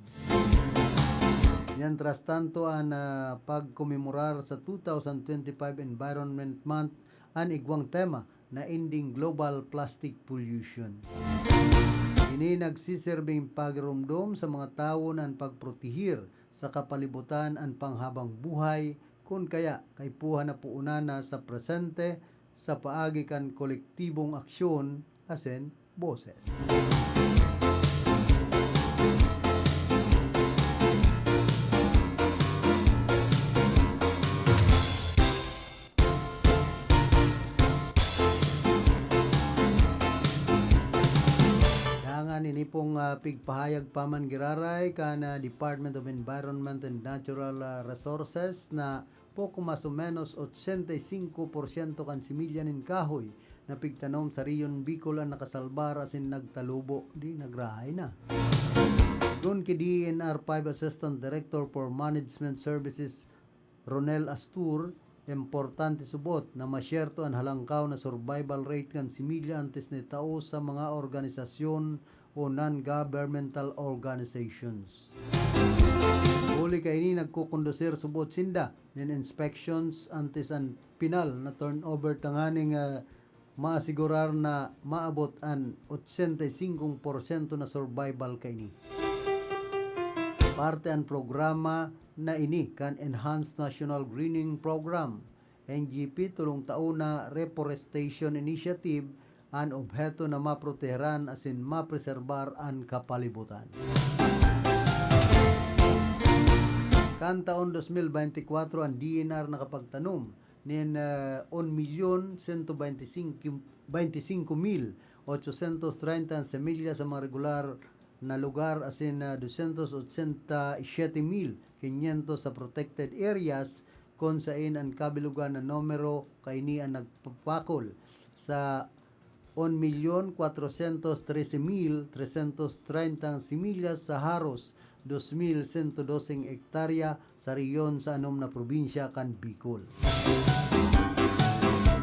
Mientras tanto, an, ah, pagkomemorar sa two thousand twenty-five Environment Month an igwang tema na Ending Global Plastic Pollution. Ini nagsiserbing pagiromdom sa mga tawo na an pagprotehir sa kapalibutan an panghabang buhay, kun kaya kaipuhan na puonan na sa presente sa paagi kan kolektibong aksyon asin boses. Dangan ini pong, ah, pigpahayag pa man giraray kan, ah, Department of Environment and Natural, ah, Resources na poko mas o menos ochenta y cinco por ciento kan similya nin kahoy na pigtanom sa Rehiyon Bicol an nakasalbar asin nagtalubo, di nagrahay na. Sigon ki D E N R five Assistant Director for Management Services, Ronel Astur, importante subot na masyerto an halangkaw na survival rate kan similya antes na itao sa mga organisasyon o non-governmental organizations. Huli kaini, nagkukondusir subot sinda nin inspections antes an pinal na turnover tanganing, ah, maasigurar na maabot an ochenta y cinco por ciento na survival kaini. Parte an programa na ini kan Enhanced National Greening Program, N G P, tolong taon na reforestation initiative, an obheto na maproteheran asin mapreserbar an kapalibutan. Kan taon dos mil beintikwatro, an D E N R nakapagtanom nin, ah, un milyon sento beintisinko, beintisinko mil otsosentos treinta an semilya sa mga regular na lugar asin, ah, dosyentos otsenta y siyete mil kinyentos sa protected areas, kun sain an kabilogan na numero kaini an nagpapakol sa un milyon kwatrosyentos trese mil tresentos treinta similyas sa haros dos mil sento doseng hektarya sa rehiyon sa anom na probinsya kan Bicol.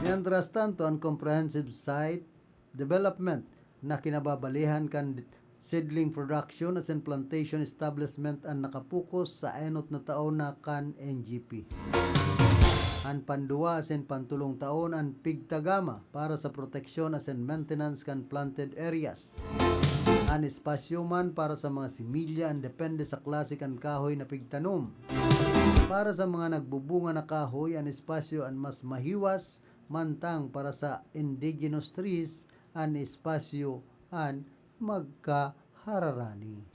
Mientras tanto, an comprehensive site development na kinababalihan kan seedling production asin plantation establishment an nakapokus sa enot na taon na kan N G P. An panduwa asin pantolong taon an pigtagama para sa proteksyon asin maintenance kan planted areas. An espasyo man para sa mga similya an depende sa klase kan kahoy na pigtanom. Para sa mga nagbubunga na kahoy, an espasyo an mas mahiwas, mantang para sa indigenous trees, an espasyo an magkahararani.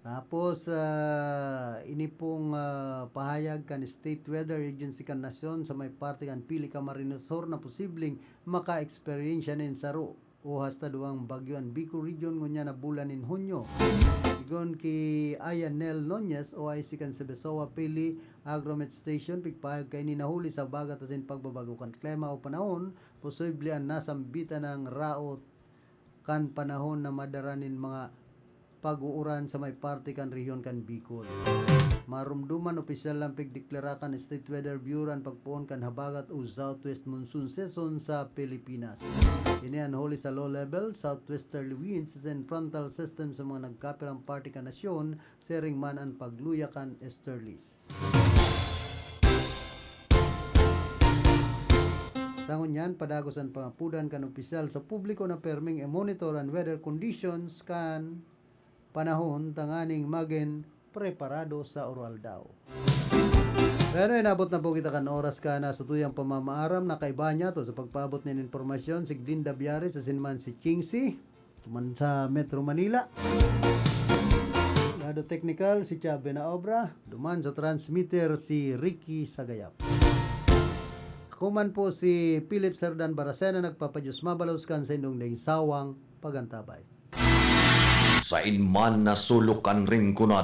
Tapos, ah, ini pong, ah, pahayag kan State Weather Agency kan nasyon sa may parte kan Pili, Camarines Sur na posibleng maka-eksperyensya nin saro o hasta duwang bagyo an Bicol Region ngunyan na bulan nin Hunyo. Sigon ki Ayanel Nunez, O I C kan Sebesoa Pili Agromet Station, pigpahayag kaini na huli sa habagat asin pagbabago kan klima o panahon, posible an nasambitan ng raot kan panahon na madara nin mga pag-uuran sa may parte kan rehiyon kan Bicol. Marumduman, opisyal lang pigdeklara kan State Weather Bureau an pagpoon kan habagat o southwest monsoon season sa Pilipinas. Ini an huli sa low level southwesterly winds asin frontal system sa mga nagkapirang parte kan nasyon, siring man an pagluya kan easterlies. Sa ngunyan, padagos an pangapodan kan opisyal sa publiko na perming i-monitor an weather conditions kan panahon tanganing magin preparado sa oroaldaw. Pero inabot na po kita kan oras kan satuyang pamamaaram na kaiba niya to sa pagpaabot nin impormasyon si Glinda Biares asin man si Chingsi. Duman sa Metro Manila, lado teknikal, si Chave na obra. Duman sa transmitter, si Ricky Sagayap. Ako man po si Philip Serdan Baracena, nagpapadiyos mabalos kan sa indong daing sawang pagantabay. Sain man na sulok kan ringkunada.